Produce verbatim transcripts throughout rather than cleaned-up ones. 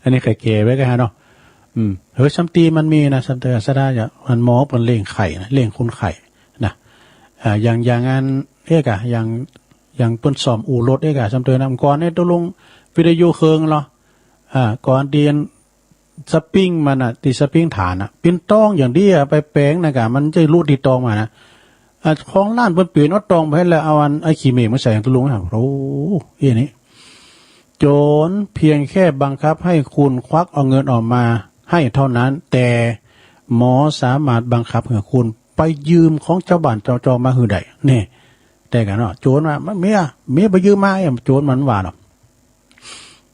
อันนี้แก่ๆ ไว้ก็ฮะเนาะ อืม เฮ้ย ซ้ำตี้มันมีนะ ซ้ำตี้สะดาอย่า มันหมอเปิ้นเล็งไข้นะ เล็งคนไข้นะ อ่า อย่าง อย่างอัน เอ๊ะกะ อย่าง อย่างเปิ้นซ่อมอู่รถเอ๊ะกะ ซ้ำตี้นะ ก่อนเนี่ยตกลงวิทยุเครื่องเหรอ อ่า ก่อนเดียน สปริงมันน่ะ ตี้สปริงฐานน่ะ เป๋นตองอย่างเดียว ไปแป๋งนะกะ มันจะหลุดตี้ตองมานะ อ่ะ ของร้านเปิ้นเป๋นเอาตองไปแล้ว เอาอันไอ้ขี้เมฆมาใส่ตะลุงนะ โอ้ เอ้นี่ โจรเพียงแค่บังคับให้คุณควักเอาเงินออกมาให้เท่านั้น แต่หมอสามารถบังคับให้คุณไปยืมของชาวบ้านชาวจองมาหื้อได้ นี่ แต่กันเนาะ โจรว่า เมีย เมียไปยืมมา ไอ้โจรมันว่าเนาะ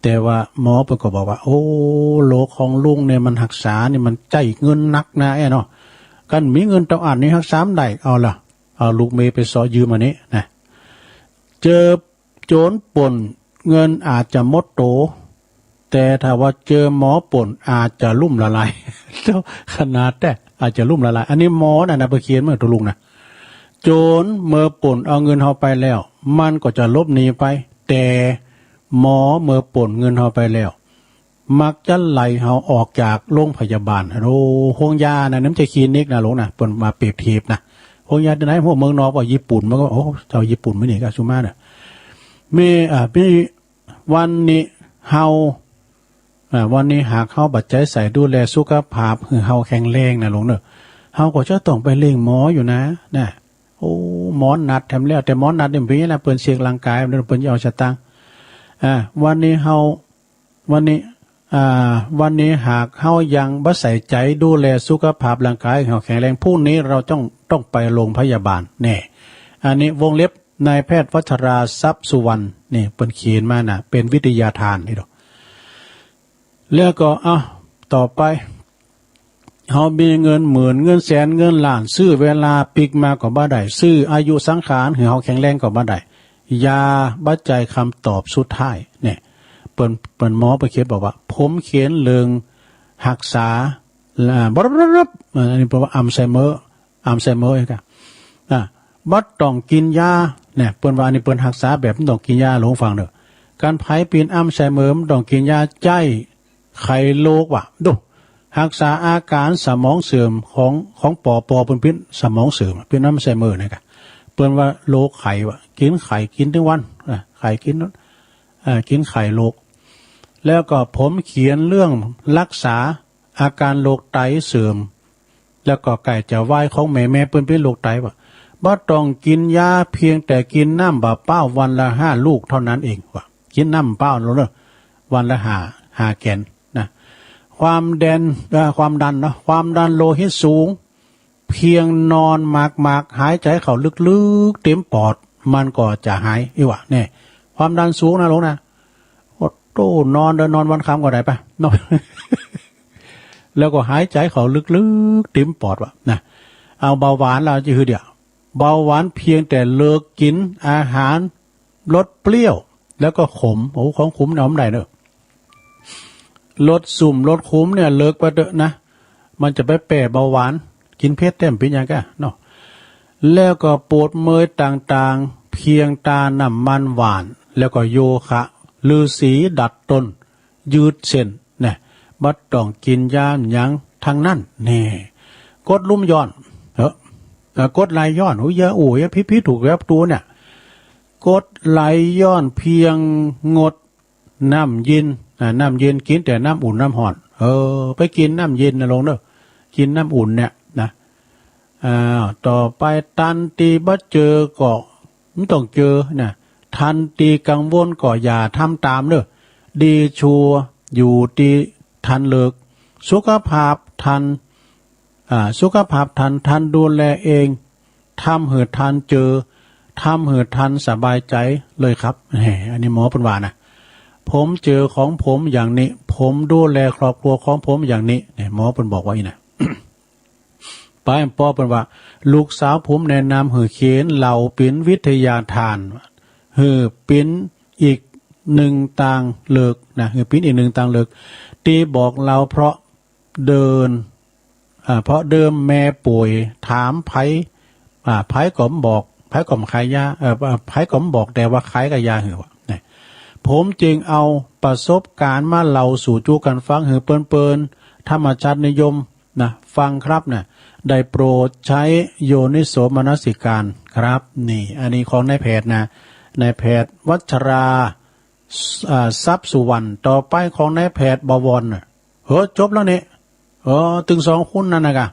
แต่ว่าหมอเปิ้นก็บอกว่า โอ้ โรคของลุงเนี่ยมันฮักษานี่มันใจ๊เงินนักนะแอ้เนาะ คันมีเงินเต้าอั้นนี่ฮักษาบ่ได้ เอาละ เอาลูกเมียไปเซาะยืมอันนี้นะ เจอโจรปล้นเงินอาจจะหมดโต แต่ถ้าว่าเจอหมอปล้นอาจจะลุ่มละลาย ขนาดแต๊ อาจจะลุ่มละลาย อันนี้หมอน่ะนะ ไปเขียนมาตะลุงนะ โจรเมื่อปล้นเอาเงินเฮาไปแล้ว มันก็จะหลบหนีไป แต่หมอเมื่อปล้นเงินเฮาไปแล้ว มักจะไล่เฮาออกจากโรงพยาบาล โอ้ โฮงยานะ นี่มันจะคลินิกนะลุงนะ เปิ้นมาเปรียบเทียบนะ โฮงยาตี้ไหน พวกเมืองนอก ว่าญี่ปุ่น มันก็ โอ้ เจ้าญี่ปุ่นมื้อนี้ก็สุมาเน่อ มี อ่า มี วันนี้เฮา อ่า วันนี้หากเฮาบ่ใจ้ใส่ดูแลสุขภาพหื้อเฮาแข็งแรงนะลุงเน่อ เฮาก็จะต้องไปเล็งหมออยู่นะ นะ โอ้ หมอนัดแถมแล้ว แต่หมอนัดนี่มันเป็นอย่างนั้น เปิ้นเช็คร่างกาย เปิ้นเอาสตางค์ อ่า วันนี้เฮา วันนี้ อ่า วันนี้หากเฮายังบ่ใส่ใจ๋ดูแลสุขภาพร่างกายเฮาแข็งแรง พรุ่งนี้เราต้อง ต้องไปโรงพยาบาลแน่ อันนี้วงเล็บ นายแพทย์วัชรา ทรัพย์สุวรรณ นี่เปิ้นเขียนมานะ เป็นวิทยาทานนี่ดอก แล้วก็ เอ้า ต่อไป เฮามีเงินหมื่น เงินแสน เงินล้าน ซื้อเวลาปิ๊กมาก็บ่ได้ ซื้ออายุสังขารหื้อเฮาแข็งแรงก็บ่ได้ อย่าบ่ใจ้คำตอบสุดท้าย เนี่ย เปิ้น เปิ้นหมอเปิ้นเขียนบอกว่า ผมเขียนเรื่องฮักษา อ่า บลับ บลับ บลับ อันนี้แปลว่าอัลไซเมอร์ อัลไซเมอร์เองกะ อ่า บ่ต้องกินยา เนี่ย เปิ้นว่าอันนี้เปิ้นฮักษาแบบบ่ต้องกินยา ลองฟังเน่อ คันไผเป๋นอัลไซเมอร์บ่ต้องกินยา ใจ๊ไขโรคว่ะ ดู ฮักษาอาการสมองเสื่อมของ ของปอ ปอเปิ้นเป๋นสมองเสื่อม เป๋นอัลไซเมอร์นะกะ เปิ้นว่าโรคไขว่ะ กินไขกินตึงวัน อ่า ไขกิน อ่า กินไขโรค แล้วก็ผมเขียนเรื่องรักษาอาการโรคไตเสื่อม แล้วก็ใก้จะวายของแม่ แม่เปิ้นเป๋นโรคไตว่ะ บ่ต้องกินยา เพียงแต่กินน้ำบ่าเป้าวันละห้าลูกเท่านั้นเองว่ะ กินน้ำเป้าลงเน่อ วันละห้า ห้าแกนนะ ความแดน เอ่อ ความดันเนาะ ความดันโลหิตสูง เพียงนอนหมากๆ หายใจ๋เข้าลึกๆ เต็มปอด มันก็จะหาย อี้ว่ะ เนี่ย ความดันสูงนะลุงนะ โอ้โต นอนเด้อ นอนวันค่ำก็ได้ปะ นอน แล้วก็หายใจ๋เข้าลึกๆ เต็มปอดว่ะ นะ เอาเบาหวานแล้วจะหื้อเดียว เบาหวานเพียงแต่เลิกกินอาหารรสเปรี้ยว แล้วก็ขม โอ้ ของขมเนี่ยบ่ได้เน่อ รสส้มรสขมเนี่ยเลิกไปเต๊อะนะ มันจะไปแป้เบาหวาน กินเผ็ดแต้มเป๋นหยังกะเนาะ แล้วก็ปวดเมื่อยต่างๆ เพียงตาน้ำมันหว่าน แล้วก็โยคะ ฤๅษีดัดต้น ยืดเส้น นะ บ่ต้องกินยาหยังทั้งนั้น แน่ กรดลุ่มย้อน เออ เอ่อ กรดไหลย้อน โอ้ย อย่า โอ้ย อย่าผิดๆ ถูกแล้วตัวเนี่ย กรดไหลย้อนเพียงงด น้ำเย็น อ่า น้ำเย็น กินแต่น้ำอุ่นน้ำฮ้อน เออ ไปกินน้ำเย็นนะลุงเน่อ กินน้ำอุ่นเนี่ยนะ อ่า ต่อไป ตันตี้บ่เจอก็บ่ต้องเจอนะ ตันตี้กังวลก็อย่าทำตามเน่อ ดีชัวร์อยู่ตี้ตันเลิก สุขภาพตัน อ่า สุขภาพตัน ตันดูแลเอง ทำหื้อตันเจอ ทำหื้อตันสบายใจ๋เลยครับ แหม อันนี้หมอเปิ้นว่านะ ผมเจอของผมอย่างนี้ ผมดูแลครอบครัวของผมอย่างนี้ เนี่ย หมอเปิ้นบอกว่าอี้นะ ไป ปอเปิ้นว่า ลูกสาวผมแนะนำหื้อเขียนเล่าเป๋นวิทยาทาน หื้อเป๋นอีกหนึ่งตางเลือกนะ หื้อเป๋นอีกหนึ่งตางเลือก ตี้บอกเล่า เพราะเดิน อ่า เพราะเดิมแม่ป่วยถามไผ อ่า ไผก็บ่บอก ไผก็บ่ขายยา เอ่อ ไผก็บ่บอกแต่ว่าขายกับยาหื้อว่ะ เนี่ย ผมจึงเอาไป ประสบการณ์มาเล่าสู่จู้กั๋นฟังหื้อเปิ้นๆ ธรรมชาตินิยมนะ ฟังครับนะ ได้โปรดใช้โยนิโสมนสิการครับ นี่ อันนี้ของนายแพทย์นะ นายแพทย์วัชรา อ่า ทรัพย์สุวรรณ ต่อไปของนายแพทย์บวรน่ะ เฮ้อ จบแล้วนี่ เออ ตึงสองคนนั่นนะกะ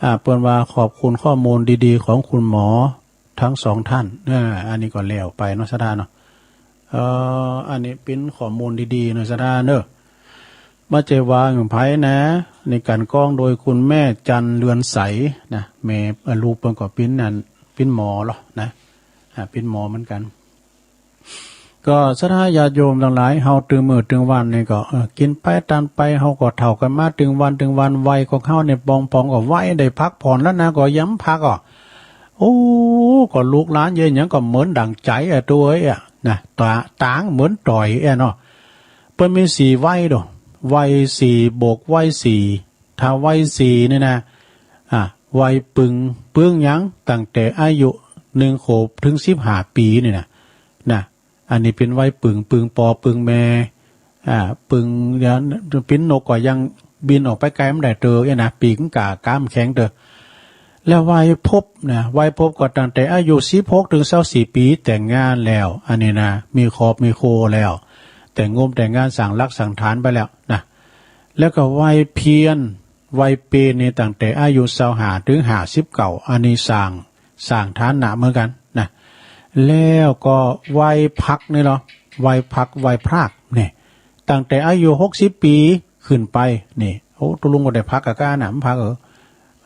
อ่า เปิ้นว่าขอบคุณข้อมูลดีๆ ของคุณหมอทั้งสองท่าน อ่า อันนี้ก็แล้วไปเนาะ ศรัทธาเนาะ เอ่อ อันนี้เป๋นข้อมูลดีๆ เนาะ ศรัทธาเนาะ บ่ใจ้ว่าของไผนะ นี่กลั่นกรองโดยคุณแม่จันทร์เรือนใสนะ แม่ เอ่อ ลูกเปิ้นก็เป๋นอัน เป๋นหมอเหรอนะ อ่า เป๋นหมอเหมือนกั๋น ก็ศรัทธาญาติโยมตังหลาย เฮาตึงมื้อตึงวันนี่ก็ เออ กิ๋นไปตานไป เฮาก็เฒ่ากั๋นมาตึงวันตึงวัน วัยของเฮาเนี่ยปองๆ ก็วัยได้พักผ่อนแล้วนะ ก็ยังพักอ่ะ โอ้ ก็ลูกหลานเยอะหยังก็เหมือนดั่งใจ๋อะ ตั๋วเอ้ยอะ นะ ตา ตางเหมือนต่อยแอะเนาะ เปิ้นมีสี่วัยโด วัยสี่บวกวัยสี่ ถ้าวัยสี่นี่นะ อ่ะ วัยปึง ปึงหยัง ตั้งแต่อายุหนึ่งขวบถึงสิบห้าปี๋นี่นะ นะ อันนี้เป๋นวัยปึง ปึงปอปึงแม่ อ่า ปึง เดี๋ยว ปิ้นนกก็ยังบินออกไปไกลบ่ได้เตื้อเอี้ยนะ ปีกมันก้า ก้ามแข็งเตื้อ แล้ววัยพบนะ วัยพบก็ตั้งแต่อายุสิบหกถึงซาวสี่ปี๋ แต่งงานแล้ว อันนี้นะ มีครอบมีครัวแล้ว แต่งงมแต่งงาน สร้างหลักสร้างฐานไปแล้วนะ แล้วก็วัยเพียร วัยเปรตนี่ตั้งแต่อายุซาวห้าถึงห้าสิบเก้า อันนี้สร้าง สร้างฐานะเหมือนกั๋นนะ แล้วก็วัยพักนี่เหรอ วัยพัก วัยพรากนี่ ตั้งแต่อายุหกสิบปี๋ขึ้นไปนี่ โอ้ ตุ๊ลุงก็ได้พักกะก้านะ มันพักเออ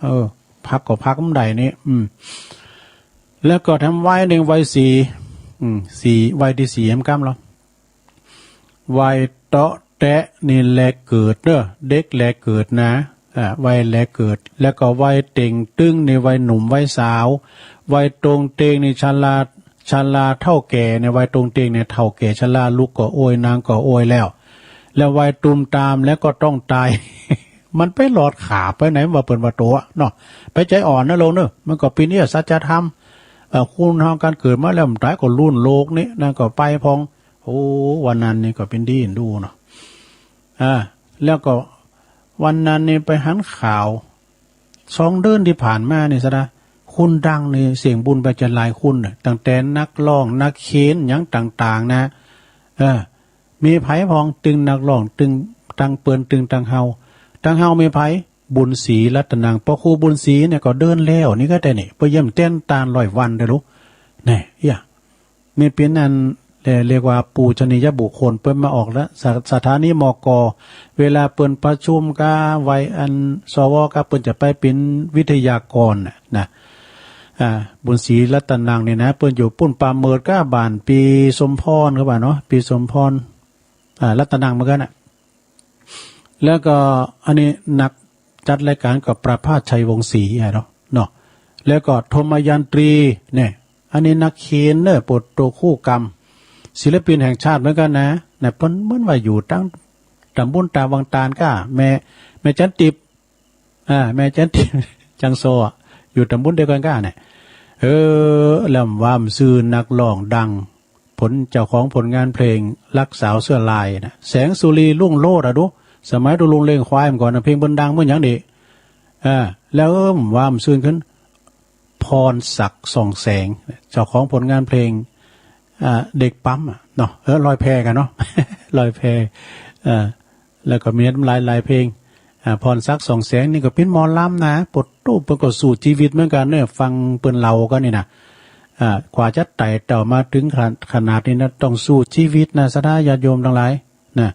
เออ พักก็พักมันได้นี่ อืม แล้วก็แถมวัยหนึ่ง วัยสี่ อืม สี่ วัยตี้สี่ แหมก้ำเหรอ วัยเต๊าะแต๊ะนี่แลเกิดเด้อ เด็กแลเกิดนะ อ่า วัยแลเกิด แล้วก็วัยเต่งตึงนี่วัยหนุ่มวัยสาว วัยตรงเตงนี่ชรา ชราเฒ่าแก่เนี่ย วัยตรงเตงเนี่ยเฒ่าแก่ชรา ลุกก็โอย นั่งก็โอยแล้ว แล้ววัยตูมตามแล้วก็ต้องต๋าย มันไปหลอดขาไปไหนว่าเปิ้นว่าตั๋วเนาะ ไปใจ๋อ่อนนะโลกเนอะ มันก็เป๋นเนี่ยสัจธรรม เอ่อ คนเฮาก๋านเกิดมาแล้วบ่ต๋ายก็ลุ่นโลกนี้ นั่นก็ไปพอง โอ้ วันนั้นนี่ก็เป๋นดีดูเนาะ อ่า แล้วก็วันนั้นนี่ไปหันข่าว สองเดือนตี้ผ่านมานี่ศรัทธา คนดังนี่เสี้ยงบุญไปจะหลายคนน่ะ ตั้งแต่นักร้อง นักเขียน หยังต่างๆ นะ เออ มีไผพอง ตึงนักร้อง ตึงตังเปิ้น ตึงตังเฮา ตังเฮามีไผ บุญศรีรัตนัง ปอครูบุญศรีเนี่ยก็เดินแล้วนี่ก็ได้นี่ ไปเยี่ยมเต้นตานร้อยวันเด้อลูก แน่ เอี้ย นี่เป๋นอัน เอ่อ เรียกว่าปูชนียบุคคล เปิ้นมาออกแล้ว ส- สถานี มก. เวลาเปิ้นประชุมกาวัยอัน สว กาเปิ้นจะไปเป๋นวิทยากรน่ะนะ อ่า บุญศรีรัตนังนี่นะ เปิ้นอยู่ปุ้นป่าเมิดกาบ้านปีสมพรเขาว่าเนาะ ปีสมพร อ่า รัตนังเหมือนกั๋นน่ะ แล้วก็อันนี้นักจัดรายการก็ประภาสชัยวงศ์ศรีอะเนาะ เนาะ แล้วก็ธมยันตรีเนี่ย อันนี้นักเขียนเนอะ ปวดตัวคู่กรรม ศิลปินแห่งชาติเหมือนกั๋นนะ เนี่ย เปิ้นเหมือนว่าอยู่ตังต๋ำบลต๋าวังตาลก้า แม่ แม่จันติบ อ่า แม่จันติบ จังโซอะ อยู่ต๋ำบลเดียวกั๋นก้าเนี่ย เออ แล้วว่ามันซื่อนักร้องดัง ผล เจ้าของผลงานเพลงรักสาวเสื้อลายนะ แสงสุรีรุ่งโรจน์อะดู สมัยตุ๊ลุงเลี้ยงควายเมื่อก่อนนะ เพลงเปิ้นดังเหมือนหยังนี่ อ่า แล้วเออ ว่ามันซื่นขึ้น พรศักดิ์ส่องแสง เจ้าของผลงานเพลง อ่า เด็กปั๊มอะเนาะ เออ ลอยแพกั๋นเนาะ ลอยแพ อ่า แล้วก็มีหลายๆ เพลง อ่า พรศักดิ์ส่องแสงนี่ก็เป๋นหมอลำนะ ปวดตู้ เปิ้นก็สู้ชีวิตเหมือนกั๋นเนี่ย ฟังเปิ้นเล่ากั๋นนี่นะ อ่า กว่าจะไต่เต้ามาถึงขนาด ขนาดนี้นะ ต้องสู้ชีวิตนะ ศรัทธาญาติโยมตังหลายนะ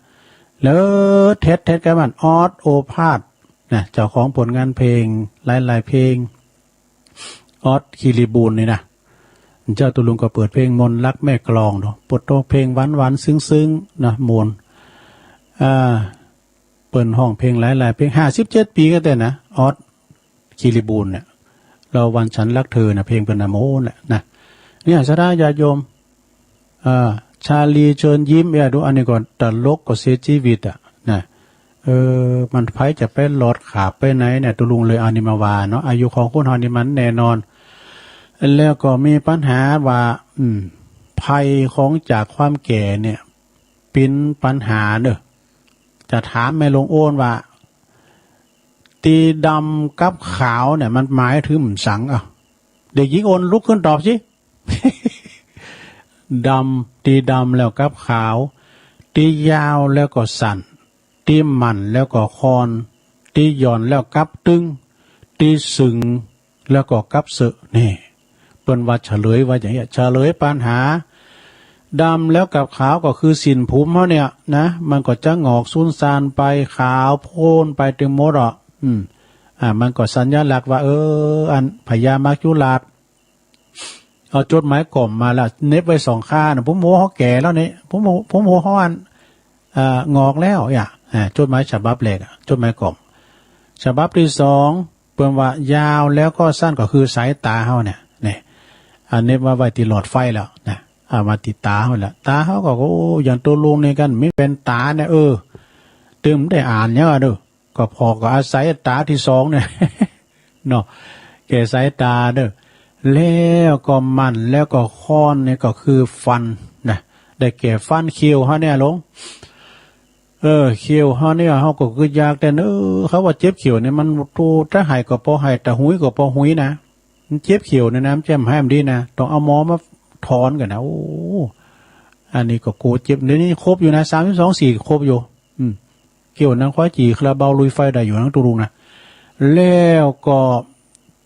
แล้วเท็ด เท็ดกับมัน ออส โอภาสนะ เจ้าของผลงานเพลงหลายๆ เพลง ออส คีรีบูรณ์นี่นะ เจ้าตุ๊ลุงก็เปิดเพลงมนต์รักแม่กลองเนาะ ปวดโต เพลงหวานๆ ซึ้งๆ นะ มนต์ อ่า เปิ้นฮ้องเพลงหลายๆ เพลง ห้าสิบเจ็ดปี๋ก็แต่นะ ออส คีรีบูรณ์เนี่ย ลอวันฉันรักเธอนะ เพลงเปิ้นนะ โมนแหละนะ เนี่ย ศรัทธาญาติโยม อ่า ชาลีเชิญยิ้ม เอ้ย ดู อันนี้ก็ตลกก็เสียชีวิตอะนะ เออ มันไผจะไปหลอดขาไปไหนเนี่ย ตุ๊ลุงเลยเอานี่มาว่าเนาะ อายุของคนเฮานี่มันแน่นอน แล้วก็มีปัญหาว่า อืม ภัยของจากความแก่เนี่ย เป๋นปั๋ญหาเน่อ จะถามแม่หลวงโอนว่า ตีดำกับขาวเนี่ยมันหมายถึงสังอ่ะ เด็กหญิงโอนลุกขึ้นตอบสิ ดำ ตีดำแล้วกับขาว ตียาวแล้วก็สั้น ตีมั่นแล้วก็คอน ตีหย่อนแล้วกับตึง ตีสึงแล้วก็กับเสอะ นี่ เปิ้นว่าเฉลยว่าอย่างเงี้ย เฉลยปั๋ญหา ดำแล้วกับขาวก็คือสิ้นผมเฮาเนี่ยนะ มันก็จะหงอกสูญซานไป ขาวโพลนไปตึงหมดอ่ะ อืม อ่า มันก็สัญลักษณ์ว่า เออ อันพญามัจจุราช เอาจดหมายกล่อมมาแล้ว เหน็บไว้สองข้างนะ ผมโหเฮาแก่แล้วนี่ ผมโห ผมโหเฮาอัน เอ่อ หงอกแล้วเนี่ย อ่า จดหมายฉบับแรกอะ จดหมายกล่อม ฉบับที่สอง เปิ้นว่ายาวแล้วก็สั้นก็คือสายตาเฮาเนี่ย นี่ อันนี้ว่าไว้ที่หลอดไฟแล้วนะ เอามาติดตาเฮาแล้ว ตาเฮาก็ โอ้ อย่างตัวลุงนี่กัน มีแว่นต๋าเนี่ย เออ ตึงได้อ่านเนี่ยเด้อ ก็พอก็อาศัยต๋าที่สองเนี่ย เนาะ แก่สายตาเด้อ แล้วก็มั่น แล้วก็คอนเนี่ยก็คือฟันนะ ได้แก่ฟันเขี้ยวเฮาเนี่ยหลวง เออ เขี้ยวเฮาเนี่ย เฮาก็คืออยากแต่เนอะ เขาว่าเจ็บเขี้ยวเนี่ย มันตูถ้าไห้ก็ปอไห้ ถ้าหุยก็ปอหุยนะ มันเจ็บเขี้ยวเนี่ยนะ มันจะให้มันดีนะ ต้องเอาหมอมาถอนก่อนนะ โอ้ อันนี้ก็โกเจ็บ เดี๋ยวนี้ครบอยู่นะ สามสิบสอง สี่ ครบอยู่ อืม เขี้ยวหนังควายจี่ คาราบาวลุยไฟได้อยู่ หนังตูรุงนะ แล้วก็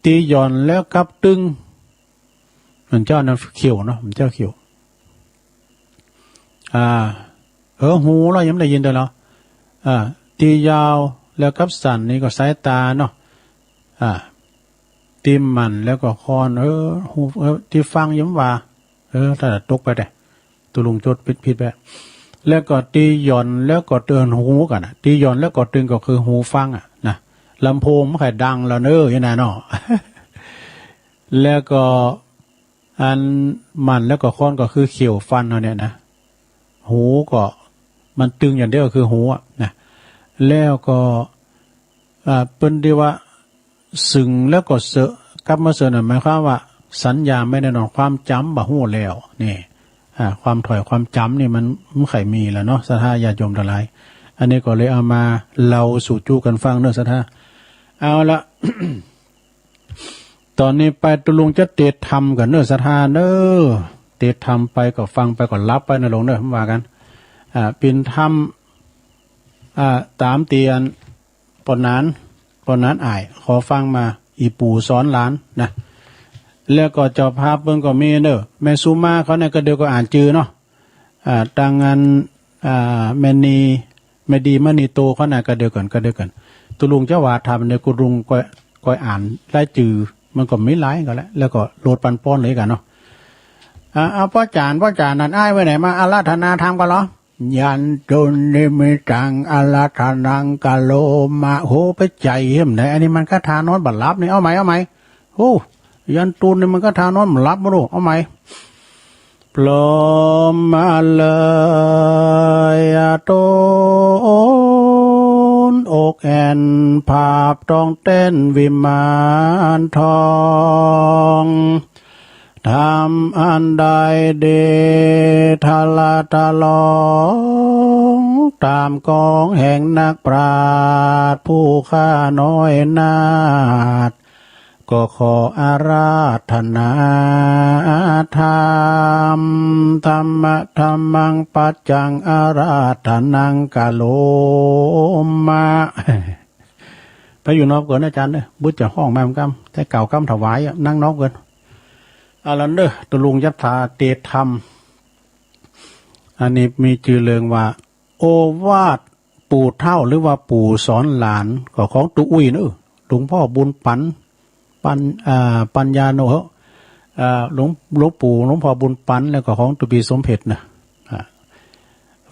ตีหย่อนแล้วกับตึง มันเจ้านั้นเขี้ยวเนาะ มันเจ้าเขี้ยว อ่า เออ หูเรายังไม่ได้ยินเลยเหรอ อ่า ตียาวแล้วกับสั้นนี่ก็สายตาเนาะ อ่า ตีมั่นแล้วก็คอน เออ หู เออ ตีฟังยังว่า เออ ถ้าตกไปแต่ ตูลุงจดผิดๆ ไป แล้วก็ตีหย่อนแล้วก็ตึง หูก่อนนะ ตีหย่อนแล้วก็ตึงก็คือหูฟังอะนะ ลำโพงมันค่อยดังแล้วเนอะ อย่างนั้นเนาะ แล้วก็อันมั่นแล้วก็คอนก็คือเขี้ยวฟันเฮาเนี่ยนะ หูก็มันตึงอย่างเดียวก็คือหูอะนะ แล้วก็ อ่า เปิ้นที่ว่า สึงแล้วก็เสอะ กลับมาเสอะนั่นหมายความว่า สัญญาไม่แน่นอน ความจ๋ำบ่ฮู้แล้ว นี่ อ่า ความถ่อยความจ๋ำนี่มัน มันไข่มีแล้วเนาะ ศรัทธาญาติโยมทั้งหลาย อันนี้ก็เลยเอามาเล่าสู่จู้กันฟังเนอะ ศรัทธา เอาละ ตอนนี้ไปตุลุงจะเตสน์ธรรมก่อนเนอะ ศรัทธาเนอะ เตสน์ธรรมไปก็ฟังไปก็หลับไปนะลุงเนอะ ว่ากัน อ่า เป๋นธรรม อ่า ต๋ามตี้อัน ปอหนาน ปอหนานอ้าย ขอฟังมา อี่ปู่สอนหลานนะ แล้วก็เจ้าภาพเปิ้นก็มีเนอะ แม่สุมาเขาเนี่ยก็เดี๋ยวก็อ่านจื่อเนาะ อ่า ตังอัน อ่า แม่นี แม่ดีมณีโตเขาน่ะก็เดียวกัน ก็เดียวกัน ตุลุงจะว่าธรรมเนี่ย กุลุงก็ ก็อ่านรายจื่อ มันก็มีหลายก็แล้ว แล้วก็โหลดปันป้อนเลยกันเนาะ อ่า เอาป้อจ๋าน ป้อจ๋านนั่นอ้ายไว้ไหนมาอาราธนาธรรมกันเหรอ ยันตุนนิมิตตังอาราธนังกะโรมะ โห ไปใจเห็นไหน อันนี้มันคาถานอนบ่หลับนี่ เอาใหม่ เอาใหม่ โอ้ ยันตุนนี่มันคาถานอนบ่หลับบ่รู้ เอาใหม่ พร้อมมาเลยอาตูนอกแอ่น ภาพต้องเต้นวิมานทอง ทำอันใดดีทะละทะลอง ตามกองแห่งนักปราชญ์ผู้ข้าน้อยนาถ ก็ขออาราธนาธรรม ธัมมะธัมมังปัจจังอาราธนังกะโรมะ ไปอยู่นอกก่อนอาจารย์เด้อ บึดจะฮ้องมาเหมือนกัน แต่กล่าวกำถวายอะ นั่งนอกก่อน เอาละเด้อ ตุลุงยัตถาเตสน์ธรรม อันนี้มีจื่อเรื่องว่า โอวาทปู่เฒ่าหรือว่าปู่สอนหลาน ก็ของตุ๊อุ้ยเนอะ หลวงพ่อบุญปั๋น ปั๋น อ่า ปั๋ญญาโน เอ่อ หลวง หลวงปู่ หลวงพ่อบุญปั๋น แล้วก็ของตุ๊ปีสมเพชรนะ อ่า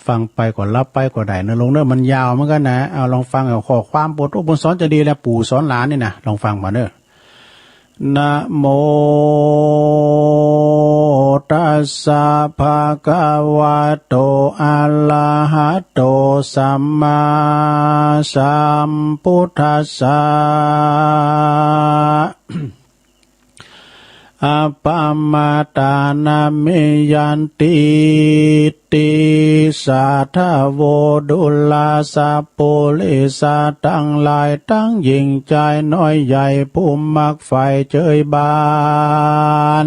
ฟังไปก็หลับไปก็ได้นะลุงเนอะ มันยาวเหมือนกันนะ เอาลองฟังเอาข้อความบท โอ้ บทสอนจะดีแล้ว ปู่สอนหลานนี่นะ ลองฟังมาเนอะ นะโม ตัสสะ ภะคะวะโต อะระหะโต สัมมาสัมพุทธัสสะ อปมาตานามิยันติ ติสาธโว ดุลาสัปปุริสาตังหลาย ตังหญิงจายน้อยใหญ่ ผู้มักใฝ่เจยบาน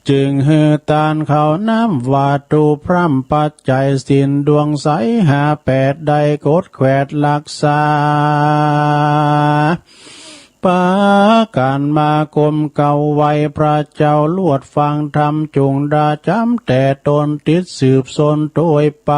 จึงหื้อตานข้าวน้ำวัตถุพร่ำปัจจัยศีลดวงใสห้าแปดได้กดแขวดรักษา ปากันมาก้มเกล้าไหว้พระเจ้าลวดฟังธรรมจุงดาจำแต่ตนติดสืบสนโดยไป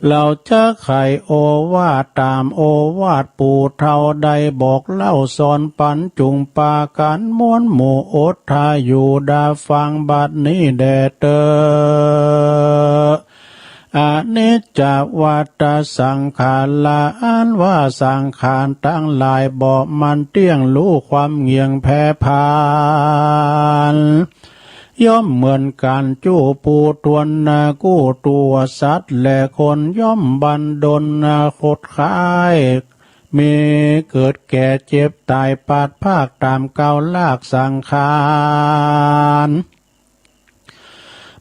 เราจะไขโอวาทตามโอวาทปู่เฒ่าได้บอกเล่าสอนปันจุงปากันมวลหมู่อดทาอยู่ดาฟังบัดนี้แด่เตอ อนิจจวัฏฏสังขารา อันว่าสังขารทั้งหลายบ่มันเตี้ยง รู้ความเหงี่ยงแผ่ผาน ย่อมเหมือนกันจู้ผู้ทวนนากู้ตัวสัตว์และคน ย่อมบันดลนาคตคาย มีเกิดแก่เจ็บตายปาดพากตามเก่าลากสังขาร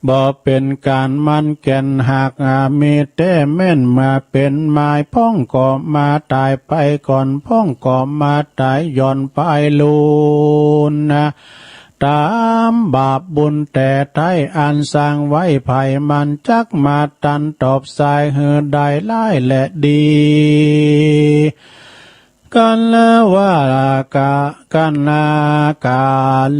บ่เป็นการมั่นแก่นหาก อา มีแต่แม่นมาเป็นหมาย พ่องก็มาตายไปก่อน พ่องก็มาตายหย่อนไปลูนนะ ตามบาปบุญแต่ไท้อันสร้างไว้ ไผมันจักมาตันตอบสายหื้อได้ร้ายและดี กันละว่ากะ กันละกา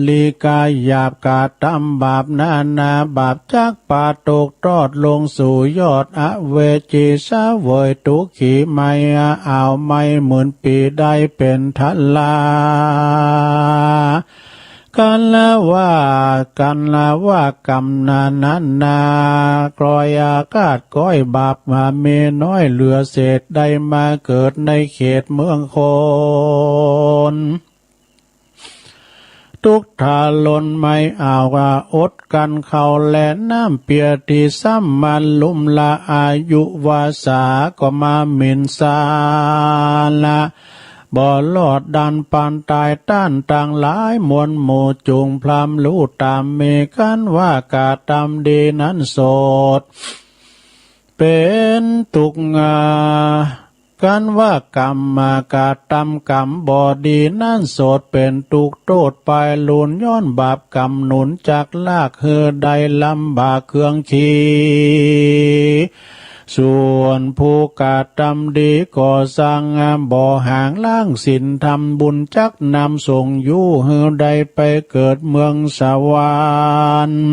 ลิกาหยาบกระทำบาปนานาบาป จักปาตกทอดลงสู่ยอดอเวจี เสวยทุกขีไม่เอาไม่หมื่นปีได้เป็นทลา กันละว่า กันละว่ากรรมนานั้นนากลอยอาฆาตก้อยบาปมามีน้อยเหลือเศษได้มาเกิดในเขตเมืองคน ทุกข์ทรนไม่เอาว่าอดกันข้าวและน้ำเปียที่ซ้ำมาลุ่มละอายุวาสาก็มาหมิ่นสาละ บ่รอดดันปานตายต้านต่างหลายมวลหมู่จุงพรำรู้ตามมีกันว่ากระทำดีนั้นโสด เป็นทุกข์ กันว่ากรรมกระทำกรรมบ่ดีนั้นโสดเป็นทุกข์โทษไปลูนย้อนบาปกรรมหนุนจักลากหื้อได้ลำบากเครื่องขี ส่วนผู้กระทำดีก็สร้างบ่ห่างล้างศีลทำบุญจักนำส่งอยู่หื้อได้ไปเกิดเมืองสวรรค์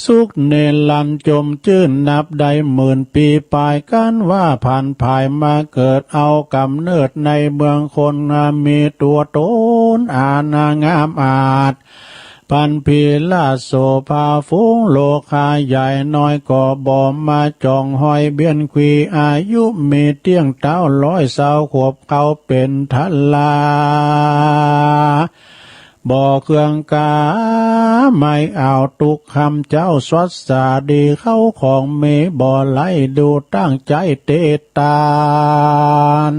สุขนิรันดร์จมจื้นนับได้หมื่นปีปลายกันว่าผ่านผายมาเกิดเอากำเนิดในเมืองคนมีตัวตนอานางามอาจ พันพีราชโสภาฝูงโลคาใหญ่น้อยก็บ่มาจ่องหอยเบียนคุยอายุมีเตี้ยงเต้าร้อยสาวขวบเขาเป็นทลา บ่เครื่องกาไม่เอาทุกข์คำเจ้าสวัสสาดีเข้าของมีบ่ไหลดูตั้งใจเตตาน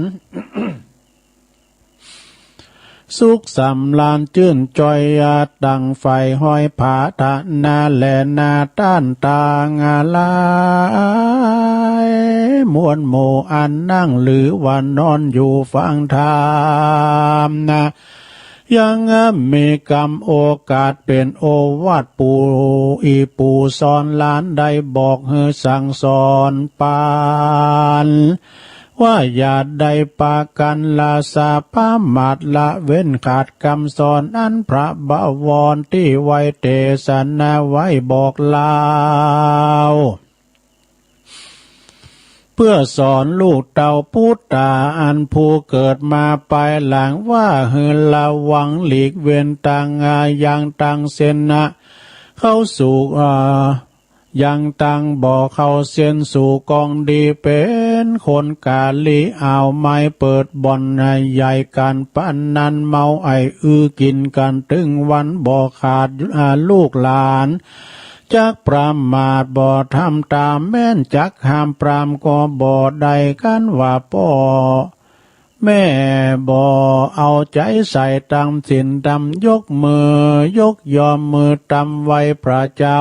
สุขสำราญจื้นจ่อยยาตั้งไฟห้อยผาทะนาแลนาต้านตางาลาย มวลหมู่อันนั่งหรือว่านอนอยู่ฟังธรรมนะ ยังมีกำโอกาสเป็นโอวาทปู่อีปู่สอนหลานได้บอกหื้อสั่งสอนปาน ว่าอย่าได้ปากันละสาประมาทละเว้นขาดกำสอนอันพระบวรที่ไว้เตสนาไว้บอกเล่า เพื่อสอนลูกเต้าปุตตาอันผู้เกิดมาภายหลังว่าหื้อระวังหลีกเว้นต่างอายังต่างเส้นนะ เข้าสู่อ่ายังต่างบ่เข้าเส้นสู่กองดีเป็นคนกาลีเอาไม้เปิดบ่อนใหญ่การพนันเมาไออื้อกินกันตึงวันบ่ขาดอ่าลูกหลาน จักประมาทบ่ทำตามแม้นจักห้ามปรามก็บ่ได้กันว่าป้อ แม่บ่เอาใจ๋ใส่ต๋ามศีลธรรม ยกมือยกยอมือต๋ามไหว้พระเจ้า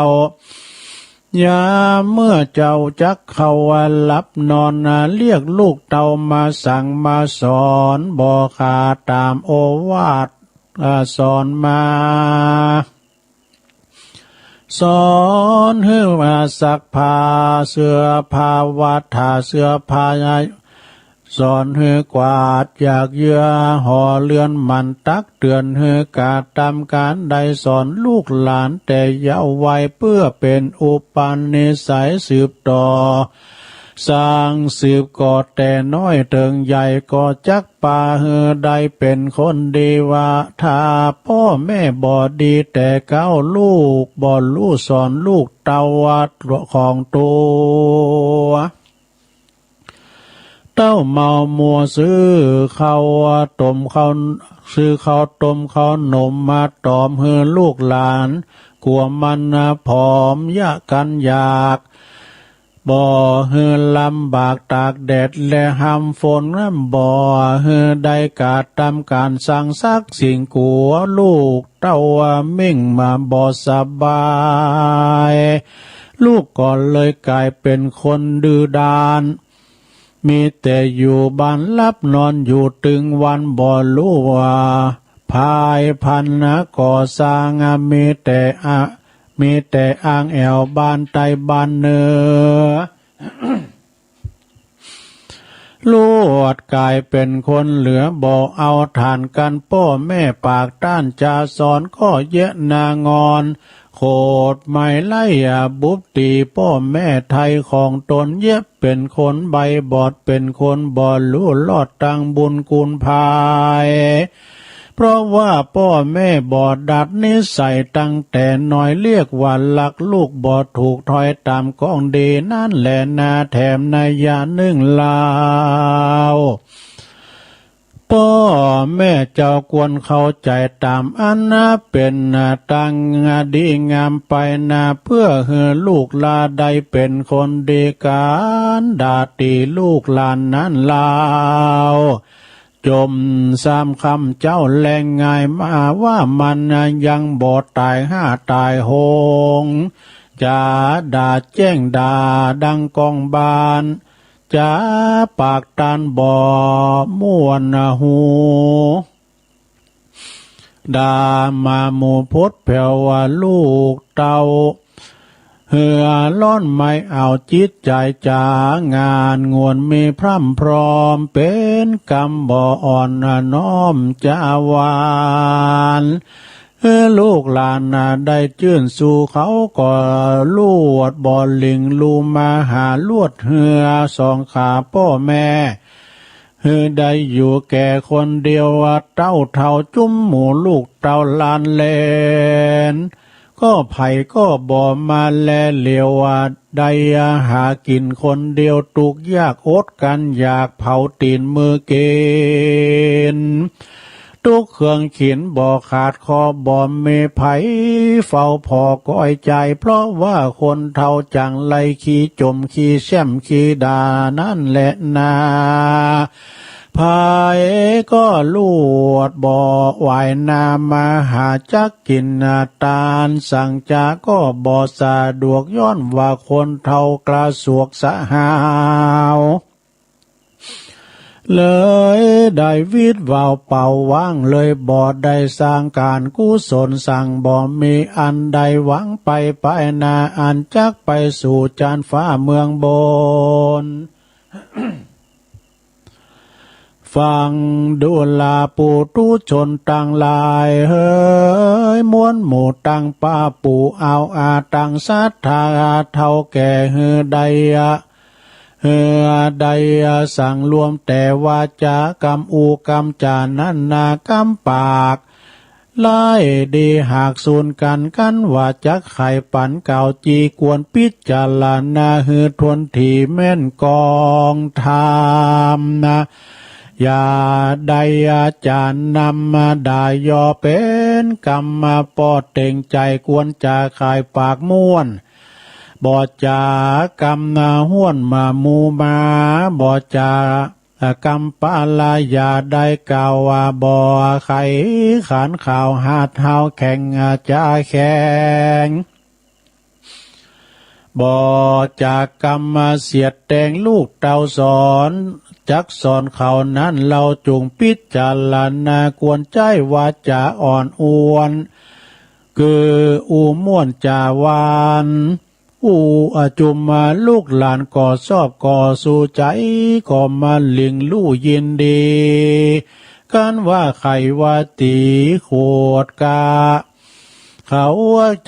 ยามเมื่อเจ้าจักเข้าหลับนอน เรียกลูกเต้ามาสั่งมาสอน บ่ขาดต๋ามโอวาท อ่า สอนมา สอนหื้อว่าซักผ้าเสื้อผ้าวัดถ้าเสื้อผ้า สอนหื้อกวาดอยากเยื่อหอเรือนหมั่นตักเตือนหื้อกระตำการใด สอนลูกหลานแต่เยาว์วัย เพื่อเป็นอุปนิสัยสืบต่อ สร้างสืบก่อแต่น้อยเถิงใหญ่ ก็จักปาหื้อได้เป็นคนดีว่า ถ้าป้อแม่บ่ดีแต่เก๊า ลูกบ่ฮู้สอนลูกเต้าว่าของตัว เต้าเมามัวซื้อข้าวต้มข้าว ซื้อข้าวต้มข้าวนมมาต๋อมหื้อลูกหลาน กั๋วมันผอมยะกันอยาก บ่หื้อลำบากตากแดดและห้ำฝน บ่หื้อได้กระตำการสั่งสักสิ่ง กั๋วลูกเต้ามิ่งมาบ่สบาย ลูกก็เลยกลายเป็นคนดื้อด้าน มีแต่อยู่บ้านหลับนอนอยู่ตึงวัน บ่ฮู้ว่าภายพันนะก่อสร้าง มีแต่อะ มีแต่อ้างแอ่วบ้านใต้บ้านเหนือ ลวดกลายเป็นคนเหลือ บ่เอาทานกัน ป้อแม่ปากต้านจะสอนก็เยียะหน้างอน โขดไม้ไล่อาบุบตีป้อแม่ไทยของตน เยียะเป็นคนใบบอด เป็นคนบ่ฮู้รอดตังบุญคุณภาย เพราะว่าป้อแม่บ่ดัดนิสัยตั้งแต่น้อย เรียกว่ารักลูกบ่ถูกถ้อยต๋ามของดี นั่นแหละนาแถมนัยยะนึ่งเล่า ป้อแม่เจ้าควรเข้าใจ๋ต๋ามอันนาเป็นนาตังดีงามไปนา เพื่อหื้อลูกหลานได้เป็นคนดี การด่าตีลูกหลานนั้นเล่า จมสามค่ำเจ๊าแลงง่ายมาว่ามันยังบ่ต๋ายห้าต๋ายหก จะด่าแจ้งด่าดังก้องบ้าน จะปากต้านบ่ม่วนหู ด่ามาหมู่พดแผ่วว่าลูกเต้า เหือดร้อนไม่เอาจิตใจ๋จ๋า งานงวนมีพร่ำพร้อม เป็นกำบ่อ่อนน้อมจะหวาน เออ ลูกหลานน่ะได้จื้นสู่เขาก็ลวดบ่หลิ่งลู่มาหาลวดเหือสองขาป้อแม่ หื้อได้อยู่แก่คนเดียว เต้าเฒ่าจุ้มหมู่ลูกเต้าหลานเหลน ก็ไผก็บ่มาแลเหลียว ได้หากินคนเดียว ทุกข์ยากอดกันอยากเผาตี๋นมือกิน ตุ๊กเครื่องขินบ่ขาดคอ บ่มีไผเฝ้าผ่อก้อยใจ๋ เพราะว่าคนเฒ่าจั่งไรขี้จมขี้แช่มขี้ด่านั่นแหละนา ไผก็ลวดบ่ไหวนามาหาจักกิ๋นนาตาน สั่งจาก็บ่สะดวก ย้อนว่าคนเฒ่ากระสวกสะหาว เลยได้วิดวาวเป่าว่าง เลยบ่ได้สร้างการกุศล สั่งบ่มีอันใดหวังไปไปนา อันจักไปสู่จานฟ้าเมืองบน ฟังดูลาปุถุชนตังหลายเหย มวลหมู่ตังป้าปู่อาวอาตังศรัทธาเฒ่าแก่หื้อได้อะ หื้อได้อะสังรวมแต่วาจากำอู้กำจ๋านั้นนากำปาก ไล่ดีหากสูนกั๋น คันว่าจักไขปั๋นกล่าวจี่ ควรพิจารณาหื้อถ้วนถี่แม่นกองธรรมนา อย่าได้อาจารย์นำมาด่ายอเป็นกรรมป้อเต็งใจ๋ ควรจะไขปากม่วน บ่จ๋ากำนาห้วนมาหมู่มา บ่จ๋า กำปาลาอย่าได้กล่าวว่าบ่ใคร่ขันข่าวหาดเฮาแข่งจะแข่ง บ่จากกำมาเสียดแตงลูกเต้าสอน จักสอนเขานั้นเราจุ่งพิจารณาควรใช้วาจาอ่อนอวน คืออู้ม่วนจาหวาน อู้อาจุมมาลูกหลานก่อซอบก่อสู่ใจ ก่อมาลิงลู่ยินดี กันว่าใคร่ว่าตีขวดกะ เขา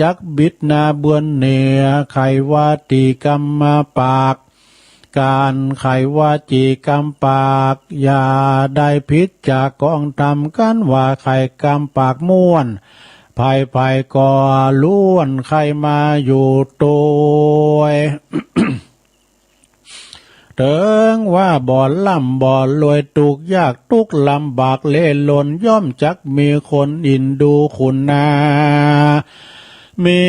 จักบิดหน้าเบือนเหนือ ใคร่ว่าตีกำมาปาก การใคร่ว่าจีกำปาก อย่าได้ผิดจากกองธรรม กันว่าใคร่กำปากม่วน ไผๆก็ล้วนใคร่มาอยู่โตย เถิงว่าบ่ร่ำบ่รวยทุกข์ยากทุกข์ลำบากเล่ร่อน ย่อมจักมีคนอินดูคุณนา มี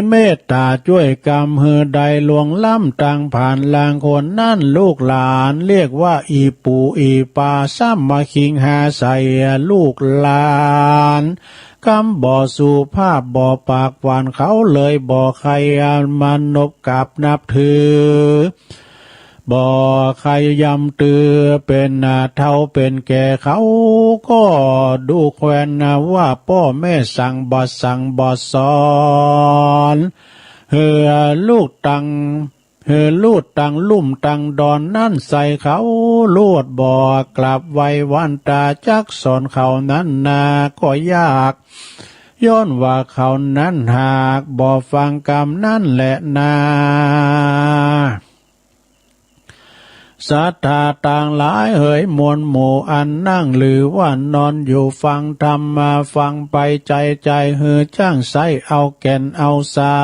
เมตตาจ้วยกำหื้อได้ล่วงล้ำตางผ่านลางคนนั้น ลูกหลานเรียกว่าอีปู่อีปา สามัคคีหาใส่ลูกหลาน กำบ่สุภาพบ่ปากหวาน เขาเลยบ่ใคร่มานบกราบนับถือ บ่ใคร่ยำตือ เป็นเฒ่าเป็นแก่ เขาก็ดูแควนว่าป้อแม่สั่งบ่สั่งบ่สอน หื้อลูกตัง หื้อลูกตังลุ่มตังดอนนั้นใส่เขา ลวดบ่กราบไหว้หวานตา จักสอนเขานั้นนาก็ยาก ย้อนว่าเขานั้นหากบ่ฟังกำนั้นแหละนา ศรัทธาตังหลายเหยมวลหมู่ อันนั่งหรือว่านอนอยู่ฟังธรรมมาฟังไป ใจ๋ใจ๋หื้อจ้างใช้เอาแก่นเอาสา